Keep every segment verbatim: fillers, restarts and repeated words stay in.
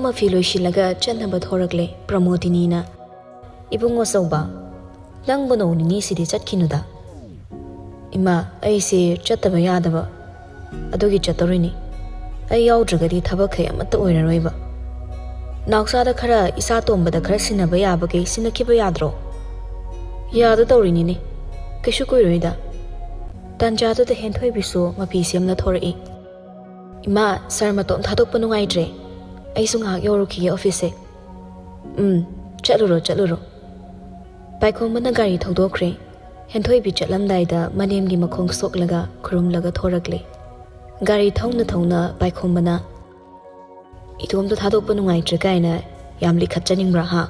ꯃꯐꯤ ꯂꯣꯏꯁꯤꯜꯂꯒ ꯆꯠꯅꯕ ꯊꯣꯔꯛꯂꯦ ꯄ꯭ꯔꯃꯣꯗꯤꯅꯤꯅ꯫ "ꯏꯕꯨꯡꯉꯣ ꯆꯧꯕ, ꯅꯪꯕꯨ ꯅꯣꯡ ꯅꯤꯅꯤꯁꯤꯗꯤ ꯆꯠꯈꯤꯅꯨꯗ꯫" "ꯏꯃꯥ, ꯑꯩꯁꯦ ꯆꯠꯇꯕ ꯌꯥꯗꯕ, ꯑꯗꯨꯒꯤ ꯆꯠꯇꯧꯔꯤꯅꯤ꯫ ꯑꯩ ꯌꯥꯎꯗ꯭ꯔꯒꯗꯤ ꯊꯕꯛꯈꯩ ꯑꯃꯠꯇ ꯑꯣꯏꯔꯔꯣꯏꯕ꯫ ꯅꯥꯎꯆꯥꯗ ꯈꯔ, ꯏꯆꯥ ꯇꯣꯝꯕꯗ ꯈꯔ ꯁꯤꯟꯅꯕ ꯌꯥꯕꯈꯩ ꯁꯤꯟꯅꯈꯤꯕ ꯌꯥꯗ꯭ꯔꯣ?" "ꯌꯥꯗ ꯇꯧꯔꯤꯅꯤꯅꯦ, ꯀꯩꯁꯨ ꯀꯨꯏꯔꯣꯏꯗ꯫" ꯇꯥꯟꯖꯥꯗꯨꯗ ꯍꯦꯟꯊꯣꯏꯕꯤꯁꯨ ꯃꯐꯤ ꯁꯦꯝꯅ ꯊꯣꯔꯛꯏ꯫ "ꯏꯃꯥ, ꯁꯥꯔ ꯃꯇꯣꯝ ꯊꯥꯗꯣꯛꯄ ꯅꯨꯡꯉꯥꯏꯇ꯭ꯔꯦ꯫ ꯑꯩꯁꯨ ꯉꯥꯏꯍꯥꯛ ꯌꯧꯔꯨꯈꯤꯒꯦ ꯑꯣꯐꯤꯁꯁꯦ꯫" "ꯎꯝ, ꯆꯠꯂꯨꯔꯣ, ꯆꯠꯂꯨꯔꯣ꯫" ꯄꯥꯏꯈꯣꯝꯕꯅ ꯒꯥꯔꯤ ꯊꯧꯗꯣꯛꯈ꯭ꯔꯦ꯫ ꯍꯦꯟꯊꯣꯏꯕꯤ ꯆꯠꯂꯝꯗꯥꯏꯗ ꯃꯅꯦꯝꯒꯤ ꯃꯈꯣꯡ ꯁꯣꯛꯂꯒ ꯈꯨꯔꯨꯝꯂꯒ ꯊꯣꯔꯛꯂꯦ꯫ ꯒꯥꯔꯤ ꯊꯧꯅ ꯊꯧꯅ ꯄꯥꯏꯈꯣꯝꯕꯅ, "ꯏꯇꯣꯝꯇ ꯊꯥꯗꯣꯛꯄ ꯅꯨꯡꯉꯥꯏꯇ꯭ꯔꯦ ꯀꯥꯏꯅ ꯌꯥꯝ ꯂꯤꯈꯠꯆꯅꯤꯡꯕ꯭ꯔꯥ, ꯍꯥ?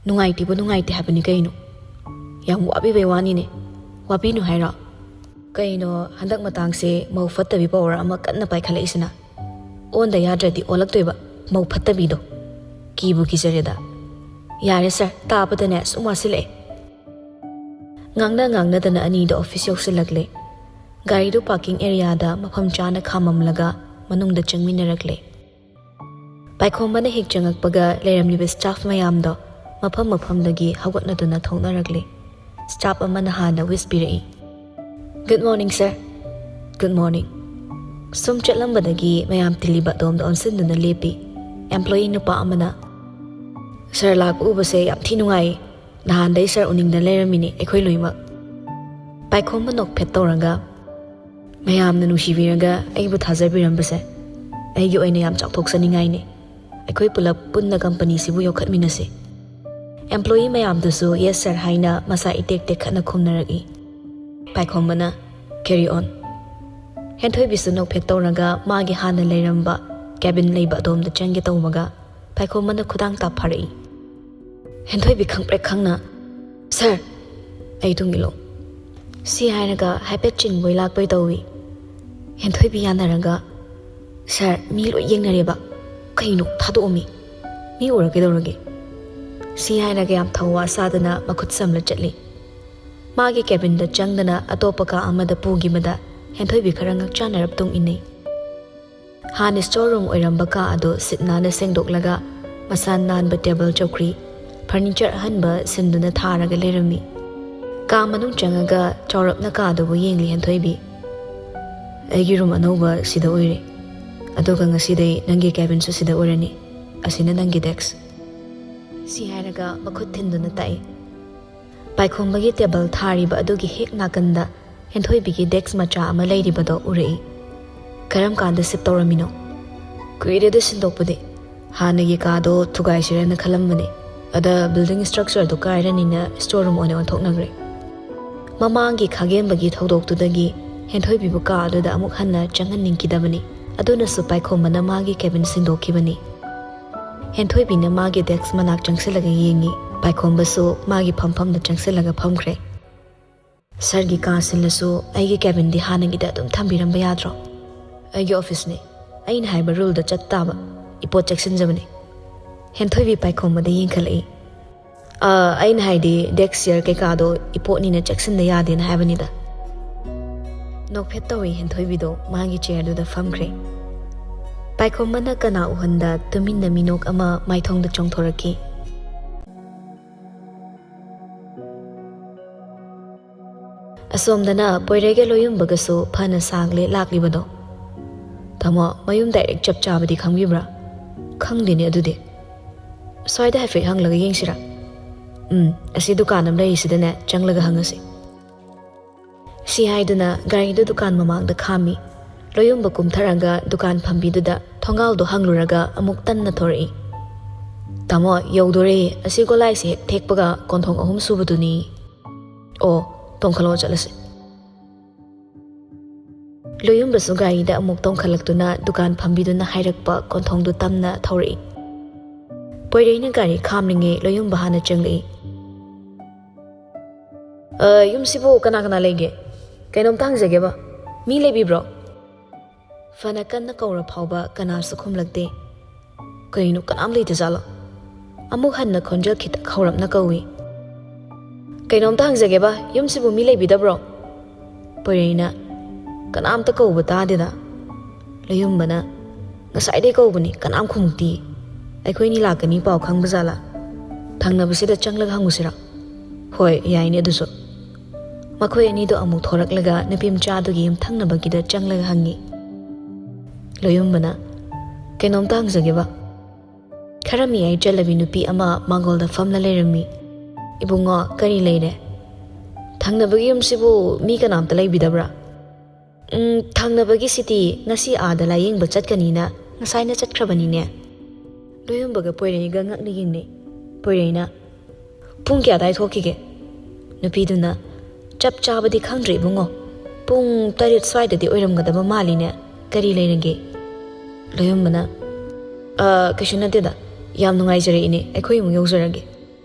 ꯅꯨꯡꯉꯥꯏꯇꯦꯕꯨ ꯅꯨꯡꯉꯥꯏꯇꯦ ꯍꯥꯏꯕꯅꯤ ꯀꯩꯅꯣ꯫ ꯌꯥꯝ ꯋꯥꯕꯤꯕꯩ ꯋꯥꯅꯤꯅꯦ꯫ ꯋꯥꯕꯤꯅꯨ ꯍꯥꯏꯔꯣ? ꯀꯩꯅꯣ ꯍꯟꯗꯛ ꯃꯇꯥꯡꯁꯦ ꯃꯧ ꯐꯠꯇꯕꯤ ꯄꯥꯎꯔ ꯑꯃ ꯀꯟꯅ ꯄꯥꯏꯈꯠꯂꯛꯏꯁꯤꯅ? ꯑꯣꯟꯗ ꯌꯥꯗ꯭ꯔꯗꯤ ꯑꯣꯜꯂꯛꯇꯣꯏꯕ, ꯃꯧ ꯐꯠꯇꯕꯤꯗꯣ꯫ ꯀꯤꯕꯨ ꯀꯤꯖꯔꯦꯗ꯫ ꯌꯥꯔꯦ ꯁꯥꯔ, ꯇꯥꯕꯗꯅꯦ ꯁꯨꯝ ꯋꯥꯁꯤꯜꯂꯛꯑꯦ꯫" ꯉꯥꯡꯅ ꯉꯥꯡꯅꯗꯅ ꯑꯅꯤꯗꯣ ꯑꯣꯐꯤꯁ ꯌꯧꯁꯤꯜꯂꯛꯂꯦ꯫ ꯒꯥꯔꯤꯗꯨ ꯄꯥꯔꯀꯤꯡ ꯑꯦꯔꯤꯌꯥꯗ ꯃꯐꯝ ꯆꯥꯅ ꯈꯥꯝꯃꯝꯂꯒ ꯃꯅꯨꯡꯗ ꯆꯪꯃꯤꯟꯅꯔꯛꯂꯦ꯫ ꯄꯥꯏꯈꯣꯝꯕꯅ ꯍꯦꯛ ꯆꯪꯉꯛꯄꯒ ꯂꯩꯔꯝꯂꯤꯕ ꯁ꯭ꯇꯥꯐ ꯃꯌꯥꯝꯗꯣ ꯃꯐꯝ ꯃꯐꯝꯗꯒꯤ ꯍꯧꯒꯠꯅꯗꯨꯅ ꯊꯣꯛꯅꯔꯛꯂꯦ꯫ ꯁ꯭ꯇꯥꯐ ꯑꯃꯅ ꯍꯥꯟꯅ ꯋꯤꯁ ꯄꯤꯔꯛꯏ꯫ "Good morning, sir." "Good morning." ꯁꯨꯝ ꯆꯠꯂꯝꯕꯗꯒꯤ ꯃꯌꯥꯝ ꯇꯤꯜꯂꯤꯕ ꯑꯗꯣꯝꯗ ꯑꯣꯟꯁꯤꯟꯗꯨꯅ ꯂꯦꯞꯄꯤ꯫ ꯑꯦꯝꯄ꯭ꯂꯣꯌꯤ ꯅꯨꯄꯥ ꯑꯃꯅ, "ꯁꯥꯔ ꯂꯥꯛꯄ ꯎꯕꯁꯦ ꯌꯥꯝ ꯊꯤ ꯅꯨꯡꯉꯥꯏ꯫ ꯅꯍꯥꯟꯗꯩ ꯁꯥꯔ ꯎꯅꯤꯡꯗꯅ ꯂꯩꯔꯝꯃꯤꯅꯤ ꯑꯩꯈꯣꯏ ꯂꯣꯏꯅꯃꯛ꯫" ꯄꯥꯏꯈꯣꯝꯕ ꯅꯣꯛꯐꯦꯠ ꯇꯧꯔꯒ, "ꯃꯌꯥꯝꯅ ꯅꯨꯡꯁꯤꯕꯤꯔꯒ ꯑꯩꯕꯨ ꯊꯥꯖꯕꯤꯔꯝꯕꯁꯦ ꯑꯩꯒꯤ ꯑꯣꯏꯅ ꯌꯥꯝ ꯆꯥꯎꯊꯣꯛꯆꯅꯤꯡꯉꯥꯏꯅꯤ꯫ ꯑꯩꯈꯣꯏ ꯄꯨꯂꯞ ꯄꯨꯟꯅ ꯀꯝꯄꯅꯤꯁꯤꯕꯨ ꯌꯣꯛꯈꯠꯃꯤꯟꯅꯁꯤ꯫" ꯑꯦꯝꯄ꯭ꯂꯣꯌꯤ ꯃꯌꯥꯝꯗꯨꯁꯨ "Yes, sir" ꯍꯥꯏꯅ ꯃꯁꯥ ꯏꯇꯦꯛ ꯇꯦꯛꯈꯠꯅ ꯈꯨꯝꯅꯔꯛꯏ꯫ ꯄꯥꯏꯈꯣꯝꯕꯅ, "Carry on." ꯍꯦꯟꯊꯣꯏꯕꯤꯁꯨ ꯅꯣꯛꯐꯦꯠ ꯇꯧꯔꯒ ꯃꯥꯒꯤ ꯍꯥꯟꯅ ꯂꯩꯔꯝꯕ ꯀꯦꯕꯤꯟ ꯂꯩꯕ ꯑꯗꯣꯝꯗ ꯆꯪꯒꯦ ꯇꯧꯕꯒ ꯄꯥꯏꯈꯣꯝꯕꯅ ꯈꯨꯗꯥꯡ ꯇꯥꯞ ꯐꯥꯔꯛꯏ꯫ ꯍꯦꯟꯊꯣꯏꯕꯤ ꯈꯪꯄ꯭ꯔꯦꯛ ꯈꯪꯅ, "ꯁꯥꯔ, ꯑꯩ ꯇꯨꯡ ꯏꯜꯂꯣ꯫" ꯁꯤ ꯍꯥꯏꯔꯒ ꯍꯥꯏꯐꯦꯠ ꯆꯤꯡꯕꯣꯏ ꯂꯥꯛꯄꯣꯏ ꯇꯧꯏ꯫ ꯍꯦꯟꯊꯣꯏꯕꯤ ꯌꯥꯅꯔꯒ, "ꯁꯥꯔ, ꯃꯤ ꯂꯣꯏ ꯌꯦꯡꯅꯔꯦꯕ꯫ ꯀꯩꯅꯣ, ꯊꯥꯗꯣꯛꯑꯣ ꯃꯤ꯫ ꯃꯤ ꯎꯔ ꯀꯩꯗꯧꯔꯒꯦ?" ꯁꯤ ꯍꯥꯏꯔꯒ ꯌꯥꯝ ꯊꯧꯋꯥ ꯁꯥꯗꯅ ꯃꯈꯨꯠ ꯁꯝꯂ ꯆꯠꯂꯤ꯫ ꯃꯥꯒꯤ ꯀꯦꯕꯤꯟꯗ ꯆꯪꯗꯅ ꯑꯇꯣꯞꯄ ꯀꯥ ꯑꯃꯗ ꯄꯨꯈꯤꯕꯗ ꯍꯦꯟꯊꯣꯏꯕꯤ ꯈꯔ ꯉꯛꯆꯥꯟꯅꯔꯞ ꯇꯨꯡ ꯏꯟꯅꯩ꯫ ꯍꯥꯟꯅ ꯁ꯭ꯇꯣꯔ ꯔꯨꯝ ꯑꯣꯏꯔꯝꯕ ꯀꯥ ꯑꯗꯨ ꯁꯤꯠ ꯅꯥꯟꯅ ꯁꯦꯡꯗꯣꯛꯂꯒ ꯃꯁꯥ ꯅꯥꯟꯕ ꯇꯦꯕꯜ ꯆꯧꯀ꯭ꯔꯤ, ꯐꯔꯅꯤꯆꯔ ꯑꯍꯟꯕ ꯁꯤꯟꯗꯨꯅ ꯊꯥꯔꯒ ꯂꯩꯔꯝꯃꯤ꯫ ꯀꯥ ꯃꯅꯨꯡ ꯆꯪꯉꯒ ꯆꯥꯎꯔꯞꯅ ꯀꯥꯗꯨꯕꯨ ꯌꯦꯡꯂꯤ ꯍꯦꯟꯊꯣꯏꯕꯤ꯫ "ꯑꯩꯒꯤ ꯔꯨꯝ ꯑꯅꯧꯕ ꯁꯤꯗ ꯑꯣꯏꯔꯦ꯫ ꯑꯗꯨꯒ ꯉꯁꯤꯗꯩ ꯅꯪꯒꯤ ꯀꯦꯕꯤꯟꯁꯨ ꯁꯤꯗ ꯑꯣꯏꯔꯅꯤ꯫ ꯑꯁꯤꯅ ꯅꯪꯒꯤ ꯗꯦꯛꯁ꯫" ꯁꯤ ꯍꯥꯏꯔꯒ ꯃꯈꯨꯠ ꯊꯤꯟꯗꯨꯅ ꯇꯥꯛꯏ꯫ ꯄꯥꯏꯈꯣꯝꯕꯒꯤ ꯇꯦꯕꯜ ꯊꯥꯔꯤꯕ ꯑꯗꯨꯒꯤ ꯍꯦꯛ ꯅꯥꯀꯟꯗ ꯍꯦꯟꯊꯣꯏꯕꯤꯒꯤ ꯗꯦꯛꯁ ꯃꯆꯥ ꯑꯃ ꯂꯩꯔꯤꯕꯗꯣ ꯎꯔꯛꯏ꯫ "ꯀꯔꯝ ꯀꯥꯟꯗ ꯁꯤꯞ ꯇꯧꯔꯝꯃꯤꯅꯣ?" "ꯀꯨꯏꯔꯦꯗ ꯁꯤꯟꯗꯣꯛꯄꯗꯤ꯫ ꯍꯥꯟꯅꯒꯤ ꯀꯥꯗꯣ ꯊꯨꯒꯥꯏꯁꯤꯔꯅ ꯈꯜꯂꯝꯕꯅꯦ꯫ ꯑꯗ ꯕꯤꯜꯗꯤꯡ ꯁ꯭ꯇ꯭ꯔꯛꯆꯔꯗꯨ ꯀꯥꯏꯔꯅꯤꯅ ꯁ꯭ꯇꯣꯔ ꯔꯨꯝ ꯑꯣꯏꯅ ꯑꯣꯟꯊꯣꯛꯅꯈ꯭ꯔꯦ꯫" ꯃꯃꯥꯡꯒꯤ ꯈꯥꯒꯦꯝꯕꯒꯤ ꯊꯧꯗꯣꯛꯇꯨꯗꯒꯤ ꯍꯦꯟꯊꯣꯏꯕꯤꯕꯨ ꯀꯥ ꯑꯗꯨꯗ ꯑꯃꯨꯛ ꯍꯟꯅ ꯆꯪꯍꯟꯅꯤꯡꯈꯤꯗꯕꯅꯤ꯫ ꯑꯗꯨꯅꯁꯨ ꯄꯥꯏꯈꯣꯝꯕꯅ ꯃꯥꯒꯤ ꯀꯦꯕꯤꯟ ꯁꯤꯟꯗꯣꯛꯈꯤꯕꯅꯤ꯫ ꯍꯦꯟꯊꯣꯏꯕꯤꯅ ꯃꯥꯒꯤ ꯗꯦꯛꯁ ꯃꯅꯥꯛ ꯆꯪꯁꯤꯜꯂꯒ ꯌꯦꯡꯉꯤ꯫ ꯄꯥꯏꯈꯣꯝꯕꯁꯨ ꯃꯥꯒꯤ ꯐꯝꯐꯝꯗ ꯆꯪꯁꯤꯜꯂꯒ ꯐꯝꯈ꯭ꯔꯦ꯫ "ꯁꯥꯔꯒꯤ ꯀꯥ ꯁꯤꯜꯂꯁꯨ ꯑꯩꯒꯤ ꯀꯦꯕꯤꯟꯗꯤ ꯍꯥꯟꯅꯒꯤꯗ ꯑꯗꯨꯝ ꯊꯝꯕꯤꯔꯝꯕ ꯌꯥꯗ꯭ꯔꯣ? ꯑꯩꯒꯤ ꯑꯣꯐꯤꯁꯅꯤ꯫ ꯑꯩꯅ ꯍꯥꯏꯕ ꯔꯨꯜꯗ ꯆꯠ ꯇꯥꯕ꯫ ꯏꯄꯣꯠ ꯆꯦꯛꯁꯤꯟꯖꯕꯅꯤ꯫" ꯍꯦꯟꯊꯣꯏꯕꯤ ꯄꯥꯏꯈꯣꯝꯕꯗ ꯌꯦꯡꯈꯠꯂꯛꯏ꯫ "ꯑ, ꯑꯩꯅ ꯍꯥꯏꯗꯤ ꯗꯦꯛꯁ ꯆꯤꯌꯔ ꯀꯩꯀꯥꯗꯣ ꯏꯄꯣꯠꯅꯤꯅ ꯆꯦꯛꯁꯤꯟꯗ ꯌꯥꯗꯦꯅ ꯍꯥꯏꯕꯅꯤꯗ꯫" ꯅꯣꯛꯐꯦꯠ ꯇꯧꯏ ꯍꯦꯟꯊꯣꯏꯕꯤꯗꯣ ꯃꯥꯒꯤ ꯆꯤꯌꯔꯗꯨꯗ ꯐꯝꯈ꯭ꯔꯦ꯫ ꯄꯥꯏꯈꯣꯝꯕꯅ ꯀꯅꯥ ꯎꯍꯟꯗ ꯇꯨꯃꯤꯟꯅ ꯃꯤꯅꯣꯛ ꯑꯃ ꯃꯥꯏꯊꯣꯡꯗ ꯆꯣꯡꯊꯣꯔꯛꯈꯤ꯫ ꯑꯁꯣꯝꯗꯅ ꯄꯣꯏꯔꯩꯒ ꯂꯣꯌꯨꯝꯕꯒꯁꯨ ꯐꯅ ꯁꯥꯡꯂꯦ ꯂꯥꯛꯂꯤꯕꯗꯣ꯫ "ꯇꯥꯃꯣ, ꯃꯌꯨꯝ ꯗꯥꯏꯔꯦꯛ ꯆꯞ ꯆꯥꯕꯗꯤ ꯈꯪꯕꯤꯕ꯭ꯔꯥ?" "ꯈꯪꯗꯦꯅꯦ ꯑꯗꯨꯗꯤ꯫ ꯁ꯭ꯋꯥꯏꯗ ꯍꯥꯏꯐꯦꯠ ꯍꯪꯂꯒ ꯌꯦꯡꯁꯤꯔꯥ?" "ꯎꯝ, ꯑꯁꯤ ꯗꯨꯀꯥꯟ ꯑꯃ ꯂꯩꯔꯤꯁꯤꯗꯅꯦ, ꯆꯪꯂꯒ ꯍꯪꯉꯁꯤ꯫" ꯁꯤ ꯍꯥꯏꯗꯨꯅ ꯒꯥꯔꯤꯗꯨ ꯗꯨꯀꯥꯟ ꯃꯃꯥꯡꯗ ꯈꯥꯝꯃꯤ꯫ ꯂꯣꯌꯨꯝꯕ ꯀꯨꯝꯊꯔꯒ ꯗꯨꯀꯥꯟ ꯐꯝꯕꯤꯗꯨꯗ ꯊꯣꯡꯒꯥꯜꯗꯣ ꯍꯪꯂꯨꯔꯒ ꯑꯃꯨꯛ ꯇꯟꯅ ꯊꯣꯔꯛꯏ꯫ "ꯇꯥꯃꯣ, ꯌꯧꯗꯣꯔꯦ꯫ ꯑꯁꯤ ꯒꯣꯂꯥꯏꯁꯦ ꯍꯦꯛ ꯊꯦꯛꯄꯒ ꯀꯣꯟꯊꯣꯡ ꯑꯍꯨꯝ ꯁꯨꯕꯗꯨꯅꯤ꯫" "ꯑꯣ, ꯇꯣꯡꯈꯠꯂꯣ, ꯆꯠꯂꯁꯤ꯫" ꯂꯣꯌꯨꯝꯕꯁꯨ ꯒꯥꯔꯤꯗ ꯑꯃꯨꯛ ꯇꯣꯡꯈꯠꯂꯛꯇꯨꯅ ꯗꯨꯀꯥꯟ ꯐꯝꯕꯤꯗꯨꯅ ꯍꯥꯏꯔꯛꯄ ꯀꯣꯟꯊꯣꯡꯗꯨ ꯇꯝꯅ ꯊꯧꯔꯛꯏ꯫ ꯄꯣꯏꯔꯩꯅ ꯒꯥꯔꯤ ꯈꯥꯝꯂꯤꯉꯩ ꯂꯣꯌꯨꯝꯕ ꯍꯥꯟꯅ ꯆꯪꯂꯛꯏ꯫ "ꯑ, ꯌꯨꯝꯁꯤꯕꯨ ꯀꯅꯥ ꯀꯅꯥ ꯂꯩꯒꯦ? ꯀꯩꯅꯣꯝꯇ ꯍꯪꯖꯒꯦꯕ, ꯃꯤ ꯂꯩꯕꯤꯕ꯭ꯔꯣ?" ꯐꯅ ꯀꯟꯅ ꯀꯧꯔ ꯐꯥꯎꯕ ꯀꯅꯥꯁꯨ ꯈꯨꯝꯂꯛꯇꯦ꯫ "ꯀꯩꯅꯣ, ꯀꯅꯥꯝ ꯂꯩꯇꯖꯥꯠꯂꯣ?" ꯑꯃꯨꯛ ꯍꯟꯅ ꯈꯣꯟꯖꯦꯜ ꯈꯤꯇꯪ ꯍꯧꯔꯞꯅ ꯀꯧꯏ꯫ "ꯀꯩꯅꯣꯝꯇ ꯍꯪꯖꯒꯦꯕ, ꯌꯨꯝꯁꯤꯕꯨ ꯃꯤ ꯂꯩꯕꯤꯗꯕ꯭ꯔꯣ?" ꯄꯣꯏꯔꯩꯅ, "ꯀꯅꯥꯝꯇ ꯀꯧꯕ ꯇꯥꯗꯦꯗ꯫" ꯂꯣꯌꯨꯝꯕꯅ, "ꯉꯁꯥꯏꯗꯩ ꯀꯧꯕꯅꯤ, ꯀꯅꯥꯝ ꯈꯨꯝꯃꯛꯇꯤꯌꯦ꯫ ꯑꯩꯈꯣꯏꯅꯤ ꯂꯥꯛꯀꯅꯤ ꯄꯥꯎ ꯈꯪꯕ ꯖꯥꯠꯂꯥ? ꯊꯪꯅꯕꯁꯤꯗ ꯆꯪꯂꯒ ꯍꯪꯉꯨꯁꯤꯔꯥ?" "ꯍꯣꯏ, ꯌꯥꯏꯅꯦ ꯑꯗꯨꯁꯨ"꯫ ꯃꯈꯣꯏ ꯑꯅꯤꯗꯣ ꯑꯃꯨꯛ ꯊꯣꯔꯛꯂꯒ ꯅꯨꯄꯤ ꯃꯆꯥꯗꯨꯒꯤ ꯌꯨꯝꯊꯪꯅꯕꯒꯤꯗ ꯆꯪꯂꯒ ꯍꯪꯉꯤ꯫ ꯂꯣꯌꯨꯝꯕꯅ, "ꯀꯩꯅꯣꯝꯇ ꯍꯪꯖꯒꯦꯕ꯫ ꯈꯔ ꯃꯌꯥꯏ ꯆꯜꯂꯕꯤ ꯅꯨꯄꯤ ꯑꯃ ꯃꯥꯡꯒꯣꯜꯗ ꯐꯝꯂ ꯂꯩꯔꯝꯃꯤ꯫" "ꯏꯕꯨꯡꯉꯣ, ꯀꯔꯤ ꯂꯩꯔꯦ? ꯊꯪꯅꯕꯒꯤ ꯌꯨꯝꯁꯤꯕꯨ ꯃꯤ ꯀꯅꯥꯝꯇ ꯂꯩꯕꯤꯗꯕ꯭ꯔꯥ?" "ꯎꯝ, ꯊꯪꯅꯕꯒꯤ ꯁꯤꯇꯤ ꯉꯁꯤ ꯑꯥꯗ ꯂꯥꯌꯦꯡꯕ ꯆꯠꯀꯅꯤꯅ ꯉꯁꯥꯏꯅ ꯆꯠꯈ꯭ꯔꯕꯅꯤꯅꯦ꯫" ꯂꯣꯌꯨꯝꯕꯒ ꯄꯣꯏꯔꯩꯒ ꯉꯛꯅ ꯌꯦꯡꯅꯩ꯫ ꯄꯣꯏꯔꯩꯅ, "ꯄꯨꯡ ꯀꯌꯥ ꯑꯗꯥꯏ ꯊꯣꯛꯈꯤꯒꯦ?" ꯅꯨꯄꯤꯗꯨꯅ, "ꯆꯞ ꯆꯥꯕꯗꯤ ꯈꯪꯗ꯭ꯔꯦ ꯏꯕꯨꯡꯉꯣ꯫ ꯄꯨꯡ ꯇꯔꯦꯠ ꯁ꯭ꯋꯥꯏꯗꯗꯤ ꯑꯣꯏꯔꯝꯒꯗꯕ ꯃꯥꯜꯂꯤꯅꯦ꯫ ꯀꯔꯤ ꯂꯩꯔꯒꯦ?" ꯂꯣꯌꯨꯝꯕꯅ, "ꯑ, ꯀꯩꯁꯨ ꯅꯠꯇꯦꯗ꯫ ꯌꯥꯝ ꯅꯨꯡꯉꯥꯏꯖꯔꯦ ꯏꯅꯦ, ꯑꯩꯈꯣꯏ ꯑꯃꯨꯛ ꯌꯧꯖꯔꯒꯦ꯫"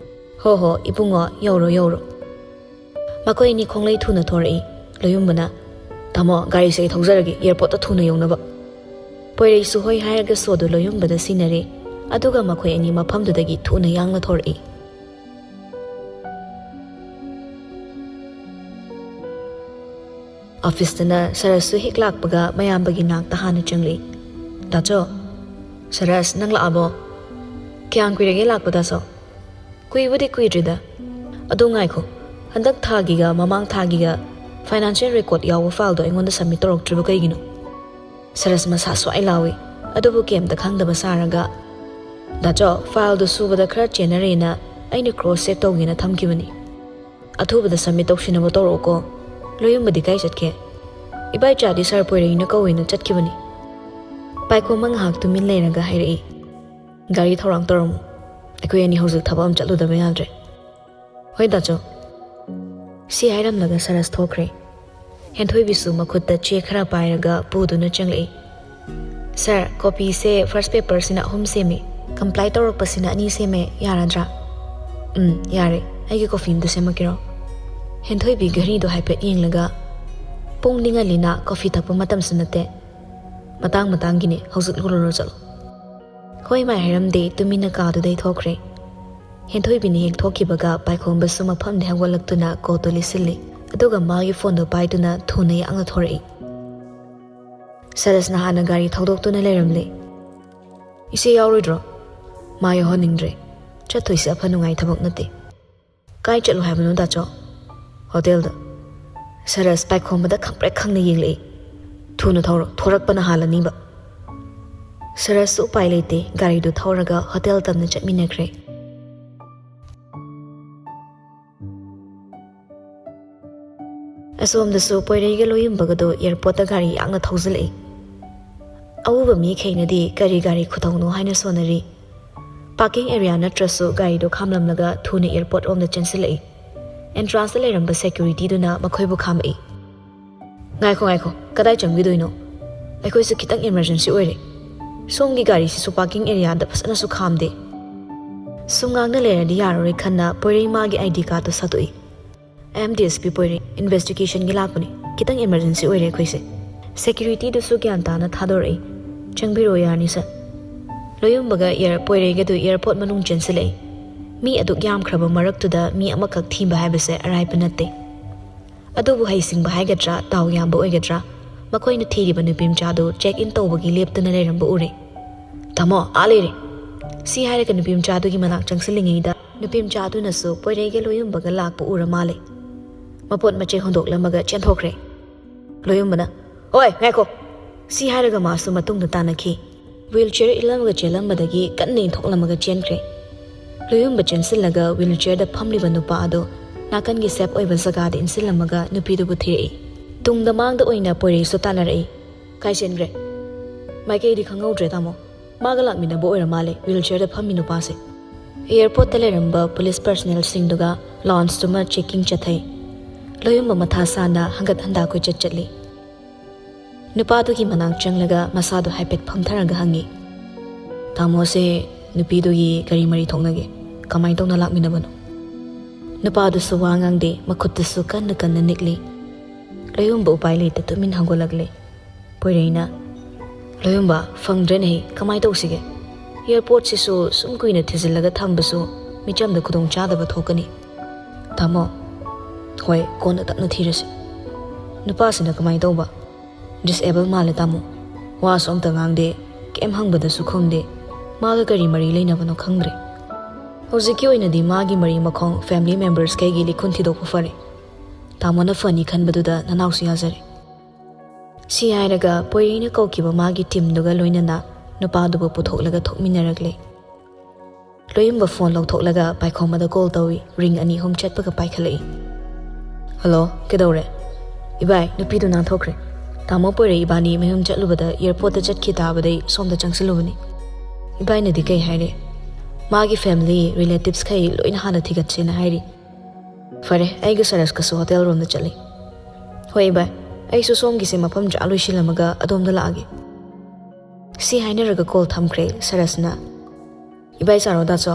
"ꯍꯣ ꯍꯣ, ꯏꯕꯨꯡꯉꯣ, ꯌꯧꯔꯣ, ꯌꯧꯔꯣ꯫" ꯃꯈꯣꯏ ꯑꯅꯤ ꯈꯣꯡꯂꯩ ꯊꯨꯅ ꯊꯣꯔꯛꯏ꯫ ꯂꯣꯌꯨꯝꯕꯅ, "ꯇꯥꯃꯣ, ꯒꯥꯔꯤꯁꯦ ꯑꯩ ꯊꯧꯖꯔꯒꯦ, ꯑꯦꯌꯥꯔꯄꯣꯔꯠꯇ ꯊꯨꯅ ꯌꯧꯅꯕ꯫" ꯄꯣꯏꯔꯩꯁꯨ ꯍꯣꯏ ꯍꯥꯏꯔꯒ ꯁꯣꯗꯨ ꯂꯣꯌꯨꯝꯕꯗ ꯁꯤꯟꯅꯔꯦ꯫ ꯑꯗꯨꯒ ꯃꯈꯣꯏ ꯑꯅꯤ ꯃꯐꯝꯗꯨꯗꯒꯤ ꯊꯨꯅ ꯌꯥꯡꯅ ꯊꯣꯔꯛꯏ꯫ ꯑꯣꯐꯤꯁꯇꯅ ꯁꯔꯁꯁꯨ ꯍꯦꯛ ꯂꯥꯛꯄꯒ ꯃꯌꯥꯝꯕꯒꯤ ꯅꯥꯛꯇ ꯍꯥꯟꯅ ꯆꯪꯂꯛꯏ꯫ "ꯗꯥꯆꯧ꯫" "ꯁꯔꯁ, ꯅꯪ ꯂꯥꯛꯑꯕꯣ? ꯀꯌꯥꯝ ꯀꯨꯏꯔꯒꯦ ꯂꯥꯛꯄ, ꯗꯥꯆꯧ?" "ꯀꯨꯏꯕꯨꯗꯤ ꯀꯨꯏꯗ꯭ꯔꯤꯗ꯫ ꯑꯗꯣ ꯉꯥꯏꯈꯣ, ꯍꯟꯗꯛ ꯊꯥꯒꯤꯒ ꯃꯃꯥꯡ ꯊꯥꯒꯤꯒ ꯐꯥꯏꯅꯥꯟꯁꯤꯌꯦꯜ ꯔꯦꯀꯣꯔꯗ ꯌꯥꯎꯕ ꯐꯥꯏꯜꯗꯣ ꯑꯩꯉꯣꯟꯗ ꯁꯕꯃꯤꯠ ꯇꯧꯔꯛꯇ꯭ꯔꯤꯕ ꯀꯩꯒꯤꯅꯣ?" ꯁꯔꯁ ꯃꯁꯥ ꯁ꯭ꯋꯥꯏ ꯂꯥꯎꯏ꯫ ꯑꯗꯨꯕꯨ ꯀꯩꯝꯇ ꯈꯪꯗꯕ ꯁꯥꯔꯒ, "ꯗꯥꯆꯧ, ꯐꯥꯏꯜꯗꯣ ꯁꯨꯕꯗ ꯈꯔ ꯆꯦꯟꯅꯔꯦꯅ ꯑꯩꯅ ꯀ꯭ꯔꯣꯁ ꯆꯦꯛ ꯇꯧꯒꯦꯅ ꯊꯝꯈꯤꯕꯅꯤ꯫ ꯑꯊꯨꯕꯗ ꯁꯕꯃꯤꯠ ꯇꯧꯁꯤꯟꯅꯕ ꯇꯧꯔꯛꯎꯀꯣ꯫" "ꯂꯣꯌꯨꯝꯕꯗꯤ ꯀꯥꯏ ꯆꯠꯈꯤ?" "ꯏꯕꯥꯏꯆꯥꯗꯤ ꯁꯥꯔ ꯄꯣꯏꯔꯩꯅ ꯀꯧꯋꯦꯅ ꯆꯠꯈꯤꯕꯅꯤ꯫" ꯄꯥꯏꯈꯣꯝꯕ ꯉꯥꯏꯍꯥꯛ ꯇꯨꯃꯤꯟ ꯂꯩꯔꯒ ꯍꯥꯏꯔꯛꯏ, "ꯒꯥꯔꯤ ꯊꯧꯔꯥꯡ ꯇꯧꯔꯝꯃꯨ꯫ ꯑꯩꯈꯣꯏ ꯑꯅꯤ ꯍꯧꯖꯤꯛ ꯊꯕꯛ ꯑꯃ ꯆꯠꯂꯨꯗꯕ ꯌꯥꯗ꯭ꯔꯦ꯫" "ꯍꯣꯏ ꯗꯥꯆꯧ꯫" ꯁꯤ ꯍꯥꯏꯔꯝꯂꯒ ꯁꯔꯁ ꯊꯣꯛꯈ꯭ꯔꯦ꯫ ꯍꯦꯟꯊꯣꯏꯕꯤꯁꯨ ꯃꯈꯨꯠꯇ ꯆꯦ ꯈꯔ ꯄꯥꯏꯔꯒ ꯄꯨꯗꯨꯅ ꯆꯪꯂꯛꯏ꯫ "ꯁꯥꯔ, ꯀꯣꯄꯤꯁꯦ ꯐꯥꯔꯁ ꯄꯦꯄꯔꯁꯤꯅ ꯑꯍꯨꯝ ꯁꯦꯝꯃꯦ, ꯀꯝꯄ꯭ꯂꯥꯏ ꯇꯧꯔꯛꯄꯁꯤꯅ ꯑꯅꯤ ꯁꯦꯝꯃꯦ, ꯌꯥꯔꯗ꯭ꯔꯥ?" "ꯎꯝ, ꯌꯥꯔꯦ꯫ ꯑꯩꯒꯤ ꯀꯣꯐꯤ ꯑꯝꯇ ꯁꯦꯝꯃꯛꯀꯦꯔꯣ?" ꯍꯦꯟꯊꯣꯏꯕꯤ ꯘꯔꯤꯗꯣ ꯍꯥꯏꯐꯦꯠ ꯌꯦꯡꯂꯒ, "ꯄꯨꯡꯗꯤ ꯉꯜꯂꯤꯅ, ꯀꯣꯐꯤ ꯊꯛꯄ ꯃꯇꯝꯁꯨ ꯅꯠꯇꯦ꯫ ꯃꯇꯥꯡ ꯃꯇꯥꯡꯒꯤꯅꯦ, ꯍꯧꯖꯤꯛ ꯂꯨꯔꯨꯔꯣ ꯆꯠꯂꯣ꯫" ꯍꯣꯏ ꯃꯥꯏ ꯍꯥꯏꯔꯝꯗꯦ, ꯇꯨꯃꯤꯟꯅ ꯀꯥꯗꯨꯗꯩ ꯊꯣꯛꯈ꯭ꯔꯦ꯫ ꯍꯦꯟꯊꯣꯏꯕꯤꯅ ꯍꯦꯛ ꯊꯣꯛꯈꯤꯕꯒ ꯄꯥꯏꯈꯣꯝꯕꯁꯨ ꯃꯐꯝꯗ ꯍꯧꯒꯠꯂꯛꯇꯨꯅ ꯀꯣꯠꯇꯨ ꯂꯤꯠꯁꯤꯜꯂꯤ꯫ ꯑꯗꯨꯒ ꯃꯥꯒꯤ ꯐꯣꯟꯗꯣ ꯄꯥꯏꯗꯨꯅ ꯊꯨꯅ ꯌꯥꯡꯅ ꯊꯣꯔꯛꯏ꯫ ꯁꯔꯁꯅ ꯍꯥꯟꯅ ꯒꯥꯔꯤ ꯊꯧꯗꯣꯛꯇꯨꯅ ꯂꯩꯔꯝꯂꯦ꯫ "ꯏꯆꯦ ꯌꯥꯎꯔꯣꯏꯗ꯭ꯔꯣ?" "ꯃꯥ ꯌꯥꯎꯍꯟꯅꯤꯡꯗ꯭ꯔꯦ꯫ ꯆꯠꯇꯣꯏꯁꯦ ꯑꯐ ꯅꯨꯡꯉꯥꯏ ꯊꯕꯛ ꯅꯠꯇꯦ꯫ ꯀꯥꯏ ꯆꯠꯂꯨ ꯍꯥꯏꯕꯅꯣ ꯗꯥꯆꯣ?" "ꯍꯣꯇꯦꯜꯗ꯫" ꯁꯔꯁ ꯄꯥꯏꯈꯣꯝꯕꯗ ꯈꯪꯄ꯭ꯔꯦꯛ ꯈꯪꯅ ꯌꯦꯡꯂꯛꯏ꯫ "ꯊꯨꯅ ꯊꯧꯔꯣ, ꯊꯣꯔꯛꯄꯅ ꯍꯥꯜꯂꯅꯤꯕ꯫" ꯁꯔꯁꯁꯨ ꯎꯄꯥꯏ ꯂꯩꯇꯦ, ꯒꯥꯔꯤꯗꯨ ꯊꯧꯔꯒ ꯍꯣꯇꯦꯜ ꯇꯝꯅ ꯆꯠꯃꯤꯟꯅꯈ꯭ꯔꯦ꯫ ꯑꯁꯣꯝꯗꯁꯨ ꯄꯣꯏꯔꯩꯒ ꯂꯣꯌꯨꯝꯕꯒꯗꯣ ꯑꯦꯌꯔꯄꯣꯔꯠꯇ ꯒꯥꯔꯤ ꯌꯥꯡꯅ ꯊꯧꯖꯤꯜꯂꯛꯏ꯫ ꯑꯎꯕ ꯃꯤꯈꯩꯅꯗꯤ ꯀꯔꯤ ꯒꯥꯔꯤ ꯈꯨꯊꯧꯅꯣ ꯍꯥꯏꯅ ꯁꯣꯟꯅꯔꯤ꯫ ꯄꯥꯔꯀꯤꯡ ꯑꯦꯔꯤꯌꯥ ꯅꯠꯇ꯭ꯔꯁꯨ ꯒꯥꯔꯤꯗꯣ ꯈꯥꯝꯂꯝꯂꯒ ꯊꯨꯅ ꯑꯦꯌꯔꯄꯣꯔꯠ ꯔꯣꯝꯗ ꯆꯦꯟꯁꯤꯜꯂꯛꯏ꯫ ꯑꯦꯟꯇ꯭ꯔꯥꯟꯁꯇ ꯂꯩꯔꯝꯕ ꯁꯦꯀ꯭ꯌꯨꯔꯤꯇꯤꯗꯨꯅ ꯃꯈꯣꯏꯕꯨ ꯈꯥꯝꯃꯛꯏ꯫ "ꯉꯥꯏꯈꯣ, ꯉꯥꯏꯈꯣ, ꯀꯗꯥꯏ ꯆꯪꯕꯤꯗꯣꯏꯅꯣ? ꯑꯩꯈꯣꯏꯁꯨ ꯈꯤꯇꯪ ꯏꯃꯔꯖꯦꯟꯁꯤ ꯑꯣꯏꯔꯦ꯫ ꯁꯣꯝꯒꯤ ꯒꯥꯔꯤꯁꯤꯁꯨ ꯄꯥꯔꯀꯤꯡ ꯑꯦꯔꯤꯌꯥꯗ ꯐꯖꯅꯁꯨ ꯈꯥꯝꯗꯦ꯫" ꯁꯨꯝ ꯉꯥꯡꯅ ꯂꯩꯔꯗꯤ ꯌꯥꯔꯔꯣꯏ ꯈꯟꯅ ꯄꯣꯏꯔꯩ ꯃꯥꯒꯤ I D ꯀꯥꯔꯗꯇꯨ ꯁꯠꯇꯣꯛꯏ꯫ "I M D S P ꯄꯣꯏꯔꯩ, ꯏꯟꯚꯦꯁꯇꯤꯒꯦꯁꯟꯒꯤ ꯂꯥꯛꯄꯅꯤ꯫ ꯈꯤꯇꯪ ꯏꯃꯔꯖꯦꯟꯁꯤ ꯑꯣꯏꯔꯦ ꯑꯩꯈꯣꯏꯁꯦ꯫" ꯁꯦꯀ꯭ꯌꯨꯔꯤꯇꯤꯗꯨꯁꯨ ꯒ꯭ꯌꯥꯟ ꯇꯥꯅ ꯊꯥꯗꯣꯔꯛꯏ꯫ "ꯆꯪꯕꯤꯔꯣ, ꯌꯥꯅꯤ ꯁꯥꯔ꯫" ꯂꯣꯌꯨꯝꯕꯒ ꯑꯦꯌꯔ-, ꯄꯣꯏꯔꯩꯒꯗꯨ ꯑꯦꯌꯔꯄꯣꯔꯠ ꯃꯅꯨꯡ ꯆꯦꯟꯁꯤꯜꯂꯛꯏ꯫ ꯃꯤ ꯑꯗꯨꯛ ꯌꯥꯝꯈ꯭ꯔꯕ ꯃꯔꯛꯇꯨꯗ ꯃꯤ ꯑꯃꯈꯛ ꯊꯤꯕ ꯍꯥꯏꯕꯁꯦ ꯑꯔꯥꯏꯕ ꯅꯠꯇꯦ꯫ ꯑꯗꯨꯕꯨ ꯍꯩꯁꯤꯡꯕ ꯍꯥꯏꯒꯗ꯭ꯔꯥ, ꯗꯥꯎ ꯌꯥꯝꯕ ꯑꯣꯏꯒꯗ꯭ꯔꯥ, ꯃꯈꯣꯏꯅ ꯊꯤꯔꯤꯕ ꯅꯨꯄꯤꯃꯆꯥꯗꯨ ꯆꯦꯛ ꯏꯟ ꯇꯧꯕꯒꯤ ꯂꯦꯞꯇꯨꯅ ꯂꯩꯔꯝꯕ ꯎꯔꯦ꯫ "ꯇꯥꯃꯣ, ꯑꯥ ꯂꯩꯔꯦ!" ꯁꯤ ꯍꯥꯏꯔꯒ ꯅꯨꯄꯤꯃꯆꯥꯗꯨꯒꯤ ꯃꯅꯥꯛ ꯆꯪꯁꯤꯜꯂꯤꯉꯩꯗ, ꯅꯨꯄꯤꯃꯆꯥꯗꯨꯅꯁꯨ ꯄꯣꯏꯔꯩꯒ ꯂꯣꯌꯨꯝꯕꯒ ꯂꯥꯛꯄ ꯎꯔ ꯃꯥꯜꯂꯦ꯫ ꯃꯄꯣꯠ ꯃꯆꯩ ꯍꯨꯟꯗꯣꯛꯂꯝꯃꯒ ꯆꯦꯟꯊꯣꯛꯈ꯭ꯔꯦ꯫ ꯂꯣꯌꯨꯝꯕꯅ, "ꯑꯣꯏ, ꯉꯥꯏꯈꯣ!" ꯁꯤ ꯍꯥꯏꯔꯒ ꯃꯥꯁꯨ ꯃꯇꯨꯡꯗ ꯇꯥꯟꯅꯈꯤ꯫ ꯋꯤꯜ ꯆꯤꯌꯔ ꯏꯜꯂꯝꯃꯒ ꯆꯦꯜꯂꯝꯕꯗꯒꯤ ꯀꯟꯅ ꯏꯟꯊꯣꯛꯂꯝꯃꯒ ꯆꯦꯟꯈ꯭ꯔꯦ꯫ ꯂꯣꯌꯨꯝꯕ ꯆꯦꯟꯁꯤꯜꯂꯒ ꯋꯤꯜ ꯆꯤꯌꯔꯗ ꯐꯝꯂꯤꯕ ꯅꯨꯄꯥ ꯑꯗꯨ ꯅꯥꯀꯟꯒꯤ ꯁꯦꯐ ꯑꯣꯏꯕ ꯖꯒꯥꯗ ꯏꯟꯁꯤꯜꯂꯝꯃꯒ ꯅꯨꯄꯤꯗꯨꯕꯨ ꯊꯤꯔꯛꯏ꯫ ꯇꯨꯡꯗ ꯃꯥꯡꯗ ꯑꯣꯏꯅ ꯄꯣꯏꯔꯩꯁꯨ ꯇꯥꯟꯅꯔꯛꯏ꯫ "ꯀꯥꯏ ꯆꯦꯟꯈ꯭ꯔꯦ?" "ꯃꯥꯏꯀꯩꯗꯤ ꯈꯪꯍꯧꯗ꯭ꯔꯦ, ꯇꯥꯃꯣ꯫ ꯃꯥꯒ ꯂꯥꯛꯃꯤꯟꯅꯕ ꯑꯣꯏꯔ ꯃꯥꯜꯂꯦ, ꯋꯤꯜ ꯆꯤꯌꯔꯗ ꯐꯝꯃꯤ ꯅꯨꯄꯥꯁꯦ꯫" ꯑꯦꯌꯔꯄꯣꯔꯠꯇ ꯂꯩꯔꯝꯕ ꯄꯨꯂꯤꯁ ꯄꯔꯁꯅꯦꯜꯁꯤꯡꯗꯨꯒ ꯂꯥꯎꯟꯁꯇꯨꯃ ꯆꯦꯀꯤꯡ ꯆꯠꯊꯩ꯫ ꯂꯣꯌꯨꯝꯕ ꯃꯊꯥ ꯁꯥꯅ ꯍꯪꯒꯠ ꯍꯟꯗꯥ ꯀꯣꯏꯆꯠ ꯆꯠꯂꯤ꯫ ꯅꯨꯄꯥꯗꯨꯒꯤ ꯃꯅꯥꯛ ꯆꯪꯂꯒ ꯃꯁꯥꯗꯨ ꯍꯥꯏꯐꯦꯠ ꯐꯝꯊꯔꯒ ꯍꯪꯉꯤ, "ꯇꯥꯃꯣꯁꯦ ꯅꯨꯄꯤꯗꯨꯒꯤ ꯀꯔꯤ ꯃꯔꯤ ꯊꯣꯛꯅꯒꯦ? ꯀꯃꯥꯏꯅ ꯇꯧꯅ ꯂꯥꯛꯃꯤꯟꯅꯕꯅꯣ?" ꯅꯨꯄꯥꯗꯨꯁꯨ ꯋꯥ ꯉꯥꯡꯗꯦ, ꯃꯈꯨꯠꯇꯨꯁꯨ ꯀꯟꯅ ꯀꯟꯅ ꯅꯤꯛꯂꯤ꯫ ꯂꯣꯌꯨꯝꯕ ꯎꯄꯥꯏ ꯂꯩꯇ ꯇꯨꯃꯤꯟ ꯍꯧꯒꯠꯂꯛꯂꯦ꯫ ꯄꯣꯏꯔꯩꯅ, "ꯂꯣꯌꯨꯝꯕ, ꯐꯪꯗ꯭ꯔꯦꯅꯦꯍꯦ, ꯀꯃꯥꯏ ꯇꯧꯁꯤꯒꯦ? ꯑꯦꯌꯔꯄꯣꯔꯠꯁꯤꯁꯨ ꯁꯨꯝ ꯀꯨꯏꯅ ꯊꯤꯖꯤꯜꯂꯒ ꯊꯝꯕꯁꯨ ꯃꯤꯆꯝꯗ ꯈꯨꯗꯣꯡ ꯆꯥꯗꯕ ꯊꯣꯛꯀꯅꯤ꯫" "ꯇꯥꯃꯣ꯫" "ꯍꯣꯏ, ꯀꯣꯟꯅ ꯇꯞꯅ ꯊꯤꯔꯁꯤ꯫" "ꯅꯨꯄꯥꯁꯤꯅ ꯀꯃꯥꯏ ꯇꯧꯕ?" "ꯗꯤꯁꯑꯦꯕꯜ ꯃꯥꯜꯂꯦ, ꯇꯥꯃꯣ꯫ ꯋꯥꯁꯨ ꯑꯝꯇ ꯉꯥꯡꯗꯦ, ꯀꯩꯝ ꯍꯪꯕꯗꯁꯨ ꯈꯨꯝꯗꯦ꯫ ꯃꯥꯒ ꯀꯔꯤ ꯃꯔꯤ ꯂꯩꯅꯕꯅꯣ ꯈꯪꯗ꯭ꯔꯦ꯫ ꯍꯧꯖꯤꯛꯀꯤ ꯑꯣꯏꯅꯗꯤ ꯃꯥꯒꯤ ꯃꯔꯤ ꯃꯈꯣꯡ, family members ꯈꯩꯒꯤ ꯂꯤꯈꯨꯟ ꯊꯤꯗꯣꯛꯄ ꯐꯔꯦ꯫ ꯇꯥꯃꯣꯅ ꯐꯅꯤ ꯈꯟꯕꯗꯨꯗ ꯅꯅꯥꯎꯁꯨ ꯌꯥꯖꯔꯦ꯫ ꯁꯤ ꯍꯥꯏꯔꯒ ꯄꯣꯏꯔꯩꯅ ꯀꯧꯈꯤꯕ ꯃꯥꯒꯤ team ꯗꯨꯒ ꯂꯣꯏꯅꯅ ꯅꯨꯄꯥꯗꯨꯕꯨ ꯄꯨꯊꯣꯛꯂꯒ ꯊꯣꯛꯃꯤꯟꯅꯔꯛꯂꯦ꯫ ꯂꯣꯌꯨꯝꯕ phone ꯂꯧꯊꯣꯛꯂꯒ ꯄꯥꯏꯈꯣꯝꯕꯗ call ꯇꯧꯏ꯫ Ring ꯑꯅꯤ ꯑꯍꯨꯝ ꯆꯠꯄꯒ ꯄꯥꯏꯈꯠꯂꯛꯏ꯫ "Hello, ꯀꯩꯗꯧꯔꯦ?" "ꯏꯕꯥꯏ, ꯅꯨꯄꯤꯗꯨ ꯅꯥꯟꯊꯣꯛꯈ꯭ꯔꯦ꯫ ꯇꯥꯃꯣ ꯄꯣꯏꯔꯩ ꯏꯕꯥꯅꯤ ꯃꯌꯨꯝ ꯆꯠꯂꯨꯕꯗ airport ꯇ ꯆꯠꯈꯤ ꯇꯥꯕꯗꯩ ꯁꯣꯝꯗ ꯆꯪꯁꯤꯜꯂꯨꯕꯅꯤ꯫ ꯏꯕꯥꯏꯅꯗꯤ ꯀꯩ ꯍꯥꯏꯔꯦ?" "ꯃꯥꯒꯤ family, relatives ꯈꯩ ꯂꯣꯏꯅ ꯍꯥꯟꯅ ꯊꯤꯒꯠꯁꯦꯅ ꯍꯥꯏꯔꯤ꯫" "ꯐꯔꯦ, ꯑꯩꯒ ꯁꯔꯁꯀꯁꯨ hotel ꯔꯣꯝꯗ ꯆꯠꯂꯤ꯫" "ꯍꯣꯏ ꯏꯕꯥꯏ, ꯑꯩꯁꯨ ꯁꯣꯝꯒꯤꯁꯦ ꯃꯐꯝ ꯆꯥ ꯂꯣꯏꯁꯤꯜꯂꯝꯃꯒ ꯑꯗꯣꯝꯗ ꯂꯥꯛꯑꯒꯦ꯫" ꯁꯤ ꯍꯥꯏꯅꯔꯒ call ꯊꯝꯈ꯭ꯔꯦ ꯁꯔꯁꯅ꯫ "ꯏꯕꯥꯏ ꯆꯥꯔꯣ ꯗꯥꯆꯣ?"